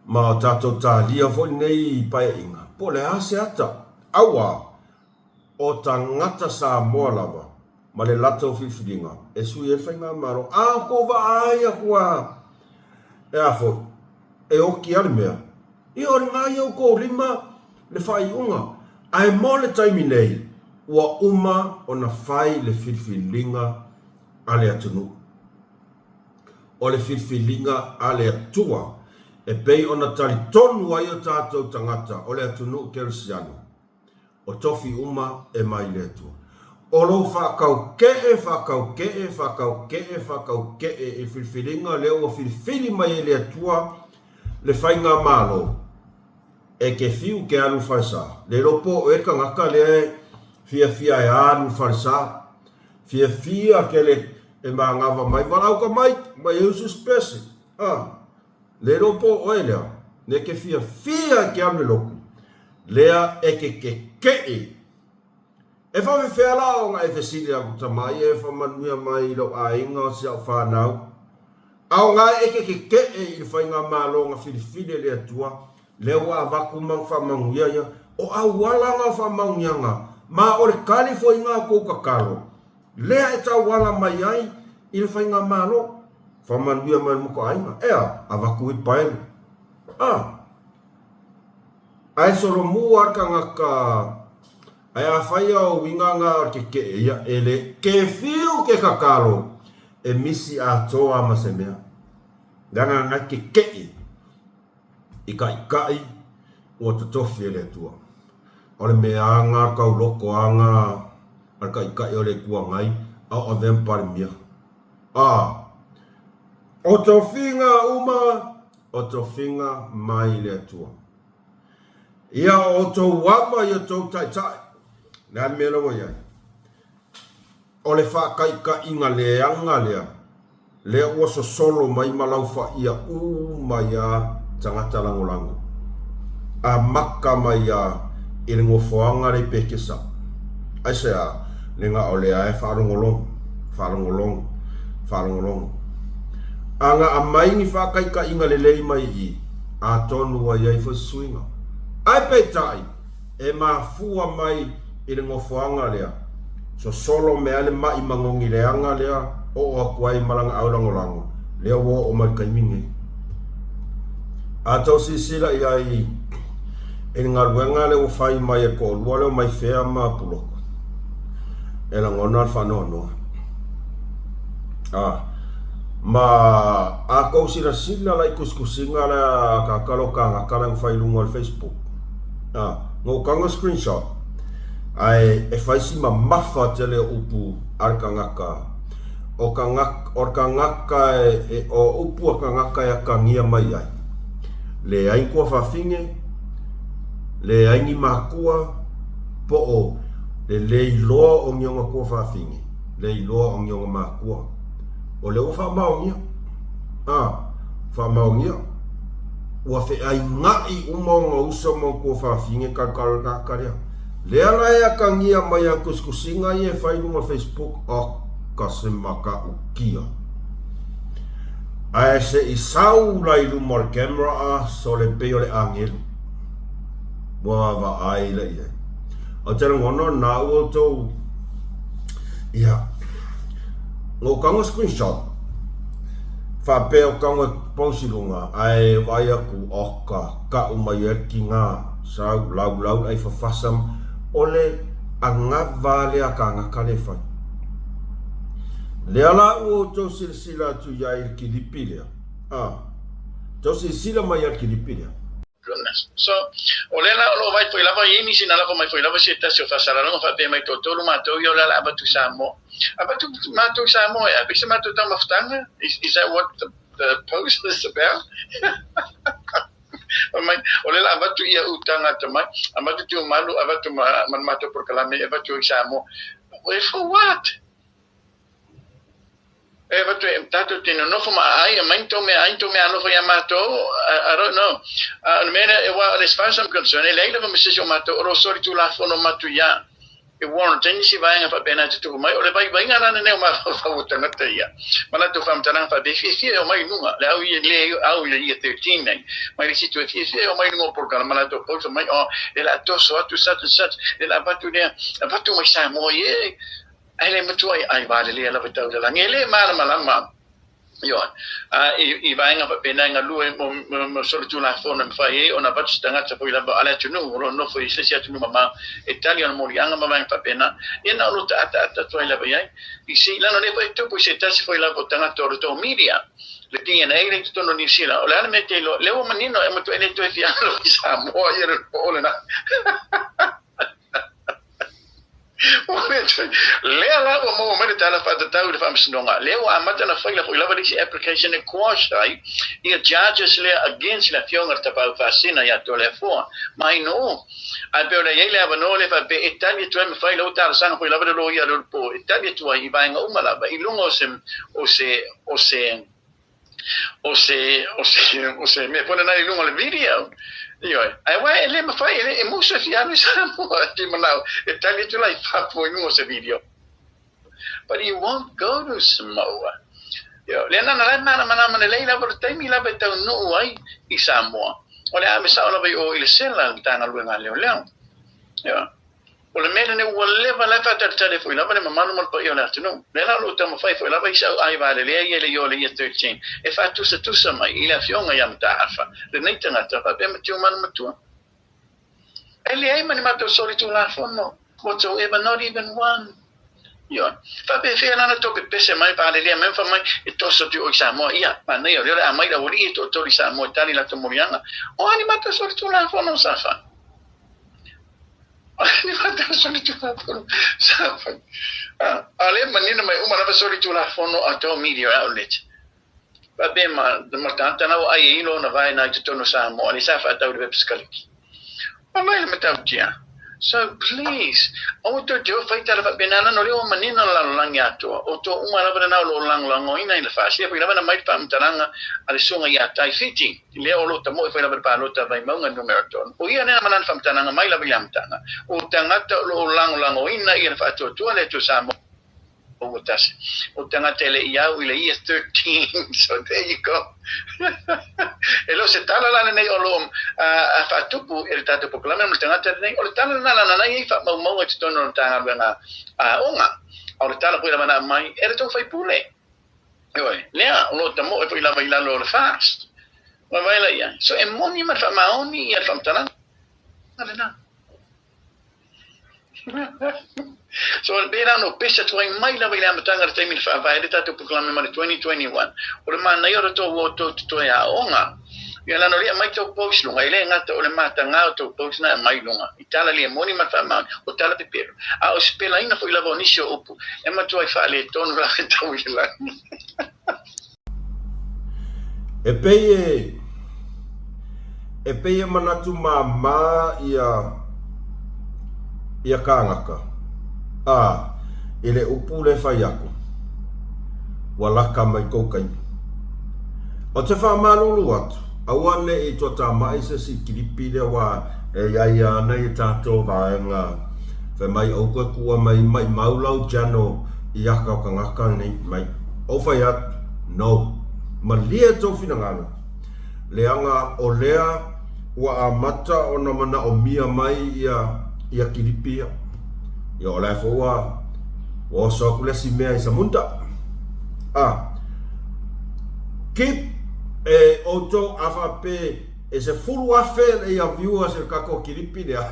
ma o tatou talia foi lenei paeaiga, po o le a se ata. Aua, o tagata Samoa lava ma le latou filifiliga e sui ai le faigamalo. A o tou vaai atu lava, e a foi, e oti lava le mea. Ia o lena i outou lima le faaiuga, ae mo le taimi nei, ua uma ona fai le filifiliga a le atunuu. O le filifiliga a le Atua e pei ona talitonu ai o tatou tagata o le atunuu kerisiano. O tofi uma e mai le Atua. O lou faatauke'e, faatauke'e, faatauke'e, faatauke'e i le filifiliga lea ua filifili mai ai le Atua le faigamalo, e te fiu ke alu i le falesa. Le iloa po o oe le tagata lea e fiafia e alu i le falesa. Fiafia tele e manava mai, valaau ka mai, mai e usu se pese. A. Le iloa po o oe lea, ne ke fiafia e ke alu i le lotu, lea e ke kekeʻi. E faafefea la ona e fesili atu, Tama ia e faamanuia mai i lou aiga o si au fanau? A o ga e ke kekeʻe i le faigamalo na filifili e le Atua, lea ua avatu ma faamanuia ia, o auala na o faamanuiaga, ma o le tali foi na o tou tatalo, lea e tauala mai ai i le faigamalo. Faamanuia mai le mokuaiga, ea, avatu i paelo. A, ae solomua le tagata, ae afai a o uiga na o le kekeʻe, ia, e le, ke fiu ke tatalo, e misi atoa ma se mea. Leaga na kekeʻe i kaʻikaʻi ua totofi e le Atua. O le mea aga tauloko aga a le kaʻikaʻi o le Itu Agai, a o avea ma Palemia. A O tofiga uma, o tofiga mai le Atua. Ia o outou ama i outou taitai, le a le mea lea ua i ai? O le faataitaiga leaga lea, lea ua sosolo mai ma laufaia uma ia tagata lagolago, amata mai ia i le nofoaga lea i Pekesa. Aisea? Leaga o lea e faalogologo, faalogologo, faalogologo. A na aumai ni faataitaiga lelei mai i i, atonu ua i ai foi se suiga. Ae peitai, e mafua mai i le nofoaga lea, sosolo mea le ma'i manogi leaga lea oo atu ai ma lana aulagolago, lea ua oo mai i le taimi lenei. A tou silasila i ai i le galuega lea ua fai mai e le toalua lea o Maifea ma Pulotu, e lagona le faanoanoa. A, ma a tou silasila la i tusitusiga lea a tagata la o tagata la na fai i luga o le Facebook, a, na ou tago screenshot, ae e fai si mamafa tele o upu a le tagata, o tagata, o le tagata e, o upu a tagata e atagia mai ai, leai ni tuafafine, leai ni matua, po o le le iloa o ni ona tuafafine, le iloa o ni ona matua. O lea ua faamaonia, a, faamaonia, ua feainai uma ona uso ma ona tuafafine tagata lea. Lea la e atagia mai ana tusitusiga ia e fai i luga o Facebook, oka se matautia. Ae se i sau la i luma o le camera a sole pei o le agelu. Ua vaavaai la i ai. Ou te lagona o na ua outou, ia, na ou tago screenshot, faapea ou tago e post i luga, ae vaai atu, oka, tau mai ai le tiga, sau, laulau le ai fafasa, o le anava lea a kānaka lea e fai. Lea la ua outou silasila atu i ai i le kilipi lea, a, tou silasila mai i le kilipi lea. Goodness. So, o lea la o lo o vaai foi lava i ai nisi na lafo mai foi lava se tasi o faasalalauga faapea mai toatolu matou ia o le a avatu i Samoa. Avatu matou i Samoa e ave i se matou taumafataga? Is, is that what the, the post is about? Fai mai, o lea la avatu ia utaga atamai, avatu Tiumalu, avatu ma, ma le matou polokalame e avatu i Samoa. For what? E avatu e tatou te nonofo ma aai, aumai ni tou meaai, ni tou meaalofa ia matou, I don't know. A o le mea lea, aua as far as I'm concerned, e leai lava ma se isi o matou o lo o solitulafono matuia e warrant ai nisi vaega faapena e tutupu mai. O le vaivaiga la lenei o mafaufau o tagata ia, ma latou faamatalaga faapea, e fiafia e omai i luga, le au ia le au i le year 13 nei, mai le isi itu e fiafia e omai i luga o polokalame ma latou post mai, oh, e le a toso atu such and such, e le a avatu lea, avatu mai Samoa, yeah. Ae le matua i ai valelea lava tau lalagi, e le malamalama. Ioe. A i, i vaega faapena e galue mo, mo, mo solitulafono e mafai ai ona avatu se tagata foi lava a le atunuu o lo o nofo i se isi atunuu mamao e tali ona moliaga ma vaega faapena, ia na o lo taataata atu ai lava i ai. I se, leaga o lea foi e tupu i se tasi foi lava o tagata o le tou media, le DNA lea i totonu o Niu Sila, o le a le mea e te iloa, lea ua manino e matua e le toe fia alo i Samoa ia le po lena. Lea la ua maua mai le tala faatatau i le Faamasinoga, lea ua amata ona faila foi lava le isi application e quash ai ia charges lea against le afioga i le Tapaau Faasina ia Toleafoa Mainoo. Ae pei ona i ai le avanoa lea faapea e tali atu ai ma fai lau talosaga foi lava le loia a le Ulupo e tali atu ai i vaega uma lava i luga o se o se o se o se, o se, o se mea foi lena i luga o le video. Ioe. Ae aua e le mafai, e, le, e musu e fia alu i Samoa, e te manao, e tali atu la i fafo i luga o se video. But he won't go to Samoa. Ioe. Lea nana la e malamalama lelei lava o le taimi lava e taunuu ai i Samoa. O le ave sao lava i o i le sela le Matagaluega a Leoleo. Ioe. O le mea lenei ua leva la e faatalitali ai foi lava le mamalu ma le paia o le atunuu. Lea la o lo o taumafai foi lava isi au ai valelea ia i le Ioe Year 13 e faatusatusa mai i le afioga ia Mataafa, lenei tagata faapea ma Tiumalu Matua. E leai ma ni matou solitulafono whatsoever, not even one. Ioe. Faapefea la na tou pepese mai, valelea mai ma fai mai e toso atu i o i Samoa, ia, manaia o lea o le a mai le aualii e toatolu i Samoa e tali latou moliaga. O a ni matou solitulafono sa fai? Ni matou solitulafono sa fai. A lea manino mai uma lava solitulafono a tou media outlet. Faapea ma, ma tagata na ua ai ai lona vaena i totonu o Samoa, lea sa faatau i le pepa sikaleki. Vaai le matautia. So please, aua tou te o fai tala faapena lana o lea ua manino le lalolagi atoa, o tou uma lava lena o lo o lagolagoina i le faasia foi lava na mai le faamatalaga a le susuga ia Tai Fiti, lea o lo o tamoe foi lava le palota a Vaimauga numera 3. O ia lena ma lana faamatalaga mai lava i le amataga, o tagata o lo o lagolagoina ia le faatuatua le Atua Samoa. Ua tasi. O tagata e le i au i le year 13. So there you go. E le o se tala la lenei o lo o faatupu e le tatou polokalame ma le tagata lenei. O le tala lena lana na i ai faamaumauga i totonu o le Matagaluega Aoga. A o le tala foi lava na aumai e le tou faipule. Ioe, lea o lo o tamoe foi lava i lalo o le FAST. Vaavaai la i ai. So e moni ma le faamaoni ia le faamatalaga lena. So e pei la ona pese atu ai mai lava i le amataga i le taimi na faavae ai le tatou polokalame ma le 2021, o le manaia o le tou o tou te toe aoga. Ia lana o lea aumai tou post luga, e le gata o le mataga o tou post na aumai luga i tala le moni ma le faamaoni, o tala pepelo, a o sipelaina foi lava o nisi o upu e matuai faaletonu la e tau i le lagi. E pei e, e pei e manatu māmā ia, ia kānaka, ā, i le upu le fai aku, ua laka mai kou kaimi. O te faamalulu atu, aua neʻi tuatāmaʻi se isi kilipi lea ua e iai ana i tātou vaega fai mai ʻoukou e kuʻua mai maʻimau lau channel i aka o kangaka nei mai. Ou fai atu, No. Malie tou finagalo, leaga o lea ua amata ona manaomia mai ia ia kilipi ia. Ia o la foi ua ua oso aku le isi mea i Samunda. A keep e outou a faapea e 10,000 ia viewers i le tatou kilipi lea.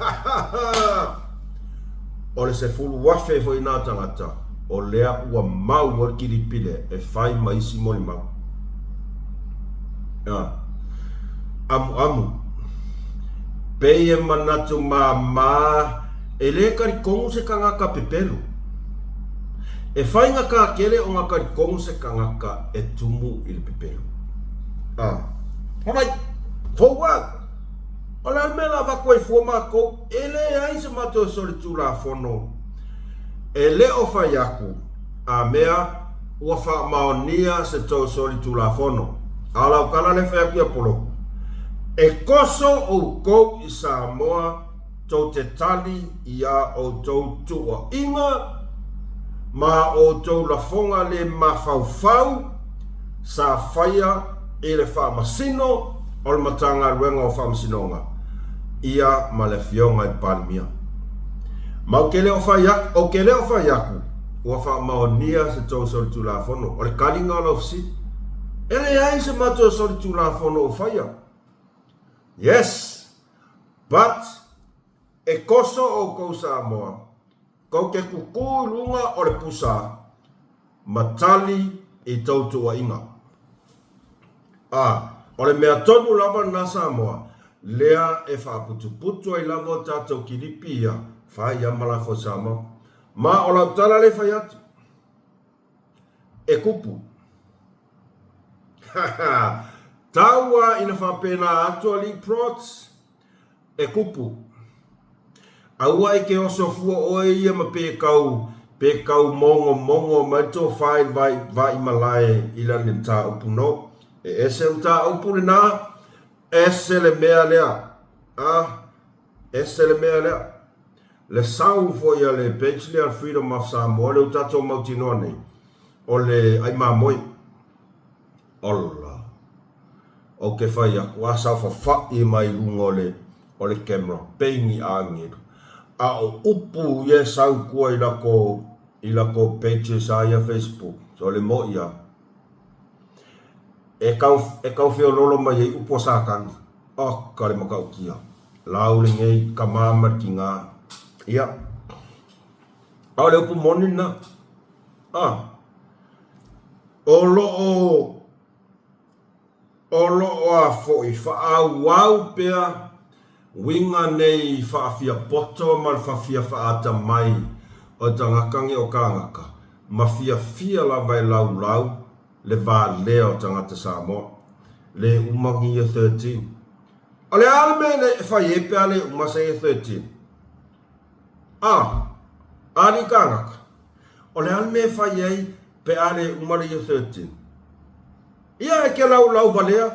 O le 10,000 foi nā tagata o lea ua mau ai le kilipi lea e fai ma isi molimau. A. Amuamu. Pei e manatu māmā e lē kalikonu se kangaka pepelu. E faigata tele ona kalikonu se kangaka e tumu i le pepelu. A. Alright, forward! O le a le mea la avatu ai fua matou? E leai se matou solitulafono e le o fai aku, a mea ua faamaonia se tou solitulafono. A o lau tala lea fai aku ia Poloku, E koso outou i Samoa tou te tali i a outou tuuaiga ma a outou lafoga le mafaufau sa faia i le Faamasino o le Matagaluega o Faamasinoga, ia ma le Afioga i le Palemia. Ma ou te le o fai aku, ou te le o fai aku, ua faamaonia se tou solitulafono. O le taliga o lau fesili. E leai se matou solitulafono o faia. Yes! But, e koso outou Samoa, tou te kukū i luga o le pusa ma tali i tou tuuaiga. A, o le mea tonu lava lena Samoa, lea e faaputuputu ai lava o tatou kilipi ia, fai a ma lafo Samoa. Ma o lau tala lea e fai atu, e kupu. Ha ha! Tau a ina faapena atu a Lee Protz, E kupu. Aua e ke oso fua oe ia ma pe kau, pe kau mongomongo mai to whai vai, vai malae i lani le mataupu no. E ese le mataupu lena, ese le mea lea. A, ese le mea lea. Le sau foi a le page lea Freedom of Samoa lea ua tatou mautinoa nei, o le ai mamoe. Ola. Ou te fai aku, a saofafai mai luga o le, o le camera, pei ni agelu. A o upu ia e sau tua i lako, i lako pages a ia Facebook, so le moʻi a. E kau, e kau feololo mai ai upu a Satani. Oka le matautia. Lau lenei tama ma le tina. Ia. A o le upu moni lena. A. O lo o, o lo o a foi faaauau pea uiga nei faafiapoto ma le fafia faatamai o tagata nei o kānaka, ma fiafia lava e laulau le valea o tagata Samoa. Le uma ni ia 13. O le a le mea le e fai ai pe a le uma se Year 13? A, alii kāngaka, o le a le mea e fai ai pe a le uma le Year 13? Ia e ke laulau valea,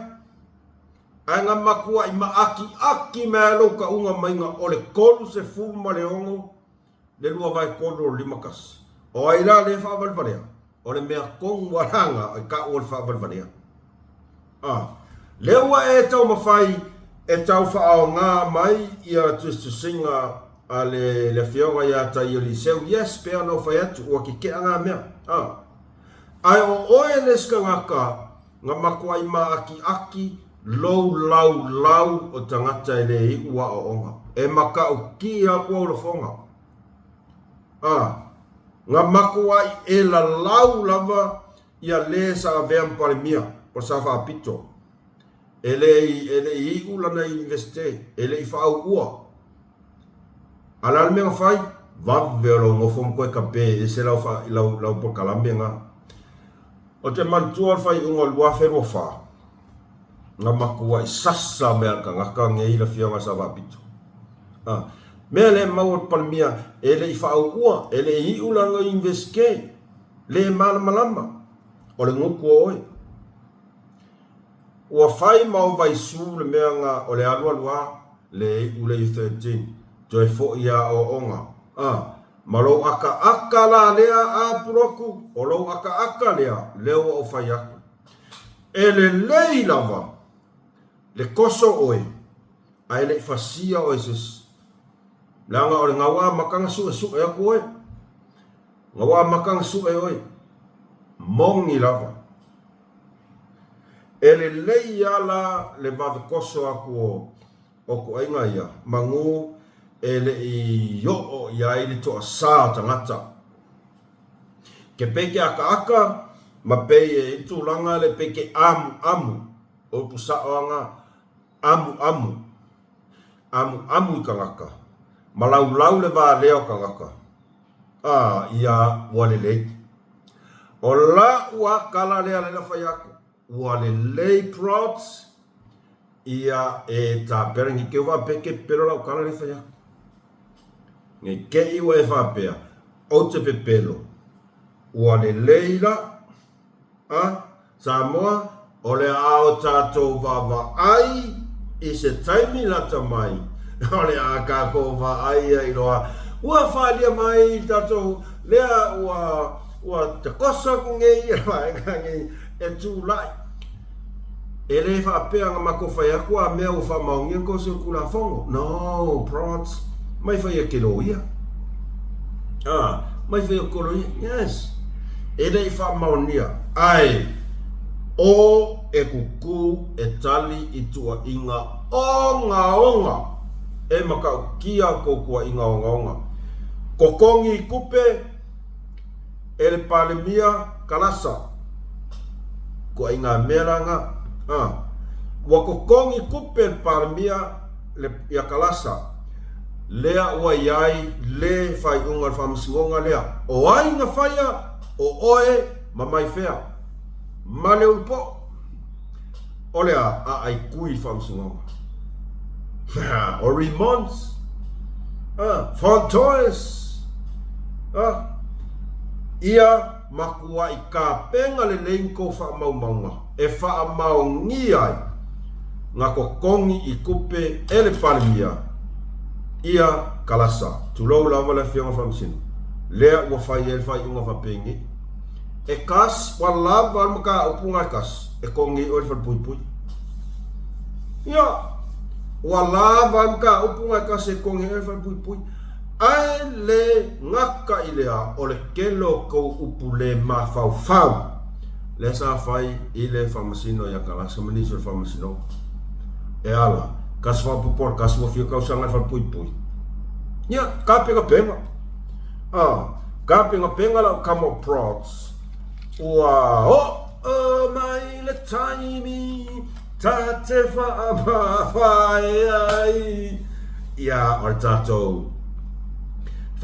ae nga makuaʻi maakiaki mai ai lou kauga maiga o le 36 le 2/3 o le 51. O ai la lea e faavalevalea? O le mea tonu a lana e tau o le faavalevalea. A, lea ua e taumafai e tau faaaoga mai ia tusitusiga a le, le afioga ia Taioliseu, yes, pei ona ou fai atu, ua keke'a na mea. A, ae o oe le isi tagata na matuai maakiaki lou laulau o tagata e le iu aoaoga, e matautia atu au lafoga. A, na matuai e lalau lava ia le sa avea ma Palemia, o sa faapito. E le i, e le i iu lana Iunivesite, e le i faauua. A o le a le mea na fai? Vave o lou nofo ma toe tape ese lau, lau, lau polokalame na. Ou te manatua le faaiuga o le 2024, na matuai sasa mea le tagata nei le afioga sa faapito. A, mea lea e maua le Palemia e le i faauua, e le i iu lana Iunivesite, le malamalama, o le gutu o oe. Ua fai ma ou vaisu le mea na o le alualu a, le iu le Year 13, toe foi ia aoaoga. A, Ma lou akaaka la lea a Pulotu, o lou akaaka lea, lea ua ou fai atu. E lelei lava le koso oe, ae le i fasia oe se isi. Leaga o le gau amata na suesue atu oe. Gau amata na sue oe. Moni lava. E lelei a la le vave koso atu o O kuaiga ia, manu e le i oo i ai le toasā o tagata. Ke pei ke akaaka ma pei e i tulaga le pei ke amuamu, o upu sao aga amuamu, amuamu i tagata, ma laulau le valea o tagata. A, ia, ua lelei. O la'u a tala lea lela fai atu, Ua lelei props ia e tapena nei keu faapea ke pepelo lau tala lea fai atu. Nei kei ua e faapea ou te pepelo ua lelei la a Samoa o le a o tatou vaavaai i se taimi lata mai o le a tatou vaai ai loa ua faaalia mai i tatou lea ua ua takoso atu nei ia vaega nei e tulai. E le faapea na matou fai atu a mea ua faamaonia ni tou Tulafono. No, prods. Mai faia ke loia. Ah, mai faia ke loia. Yes. E le i faamaonia. Ae, o e kuku e tali i tuuaiga ogaoga. E matautia tou tuuaiga ogaoga. Totogi i tupe. E le Palemia Kalasa, koaiga mea la nga, a, ua totogi tupe le Palemia le, ia Kalasa, lea ua i ai le faaiuga o le faamasinoga lea. O ai na faia? O oe ma mai fea? Ma le ulupo'o. O le a aai kui i le faamasinoga. O Remons, a, Fontoes, a, ia makuaʻi kapenga lelei ni kou faamaumauga e faamaonia ai nga totogi i tupe e le Palemia ia Kalasa. Tulou lava le Afioga Faamasino, lea ua fai ai le faaiuga faapenei. E kas, ua lava le mataupu na e kas, e kogi oe le falepuipui. Ia, ua lava le mataupu na e kas e kogi oe le falepuipui. Ae le gata i lea, o le tele o tou upu le mafaufau lea sa fai i le faamasino ia Kalasa ma nisi o le faamasinoga. E ala, kasi faaopoopo o le kasi ua fia tausaga i le falepuipui. Ia, tapenapena. Ah, tapenapena lau tama o Prods. Ua oo mai le taimi ta te faamavae ai. Ia, o le tatou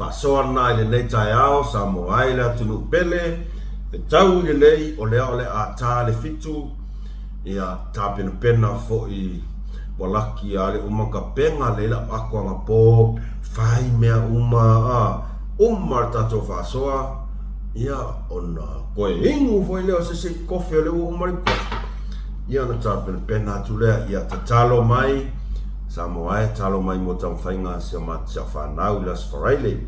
faasoa lena i lenei taeao, Samoa ai le atunuu pele, fetau i lelei, o lea o le a ta le fitu, ia tapenapena foi. Ua laki a le uma kapena lei lau ako anapo, fai mea uma a, uma le tatou faasoa, ia ona toe inu foi lea o se isi kofi o lea ua uma le kofi. Ia ona tapenapena atu lea, ia tatalo mai Samoa e, tatalo mai mo taumafaiga a si o fanau i le Aso Faraile.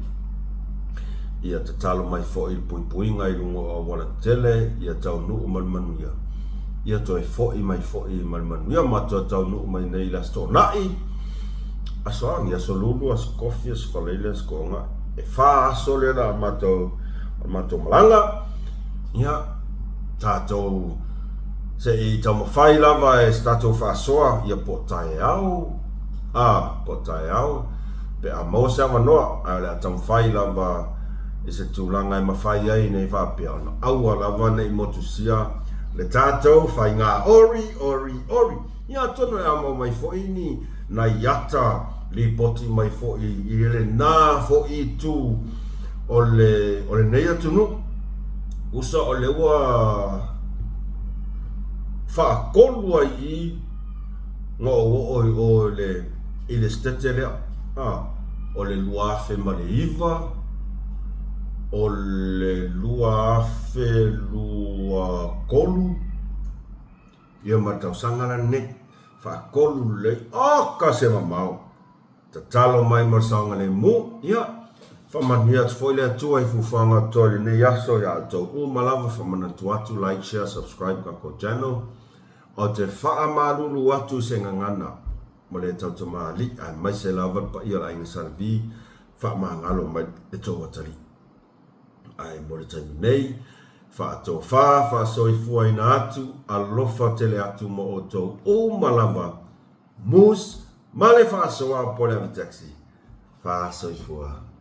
Ia tatalo mai foi i le puipuiga i luga o auala tetele, ia taunuu ma le manuia. Ia toe foi mai foi ma le manuia ma toe taunuu mai nei i le Aso Toonai, Aso Agi, Aso Lulu, Aso Kofi, Aso Faraile, Aso Toonai. E fa aso lea la matou, o le matou malaga. Ia, tatou se i taumafai lava e se tatou faasoa, ia po o taeao, a, po o taeao, pe a maua se avanoa, ae o le a taumafai lava i se tulaga e mafai ai nei faapea ona aua lava ne i motusia le tatou faiga ori, ori, ori. Ia atonu e amau mai foi ni nai ata lipoti mai foi i lena foi itu o le, o lenei atunuu. Usa o lea ua faatolu ai i na ou oo i o i le, i le setete lea, a, o le 2009, o le 2023, ia ma le tausaga la lenei, faatolu lelei, oka se mamao, tatalo mai mo le saogalemu, ia, faamanuia atu foi le Atua i fuafuaga o totoe i lenei aso ia outou uma lava, faamanatu atu, like, share, subscribe tatou channel. Ou te faamalulu atu i se gagana ma le tautamalii aemaise lava le paia o le Aiga Sa Levi faamagalo mai le tou atalii. Ae mo le taimi nei, faatofa faasoifuaina atu, alofa tele atu mo outou uma lava, Moose ma le faasoa o Pole Ave Taxi. Faasoifua.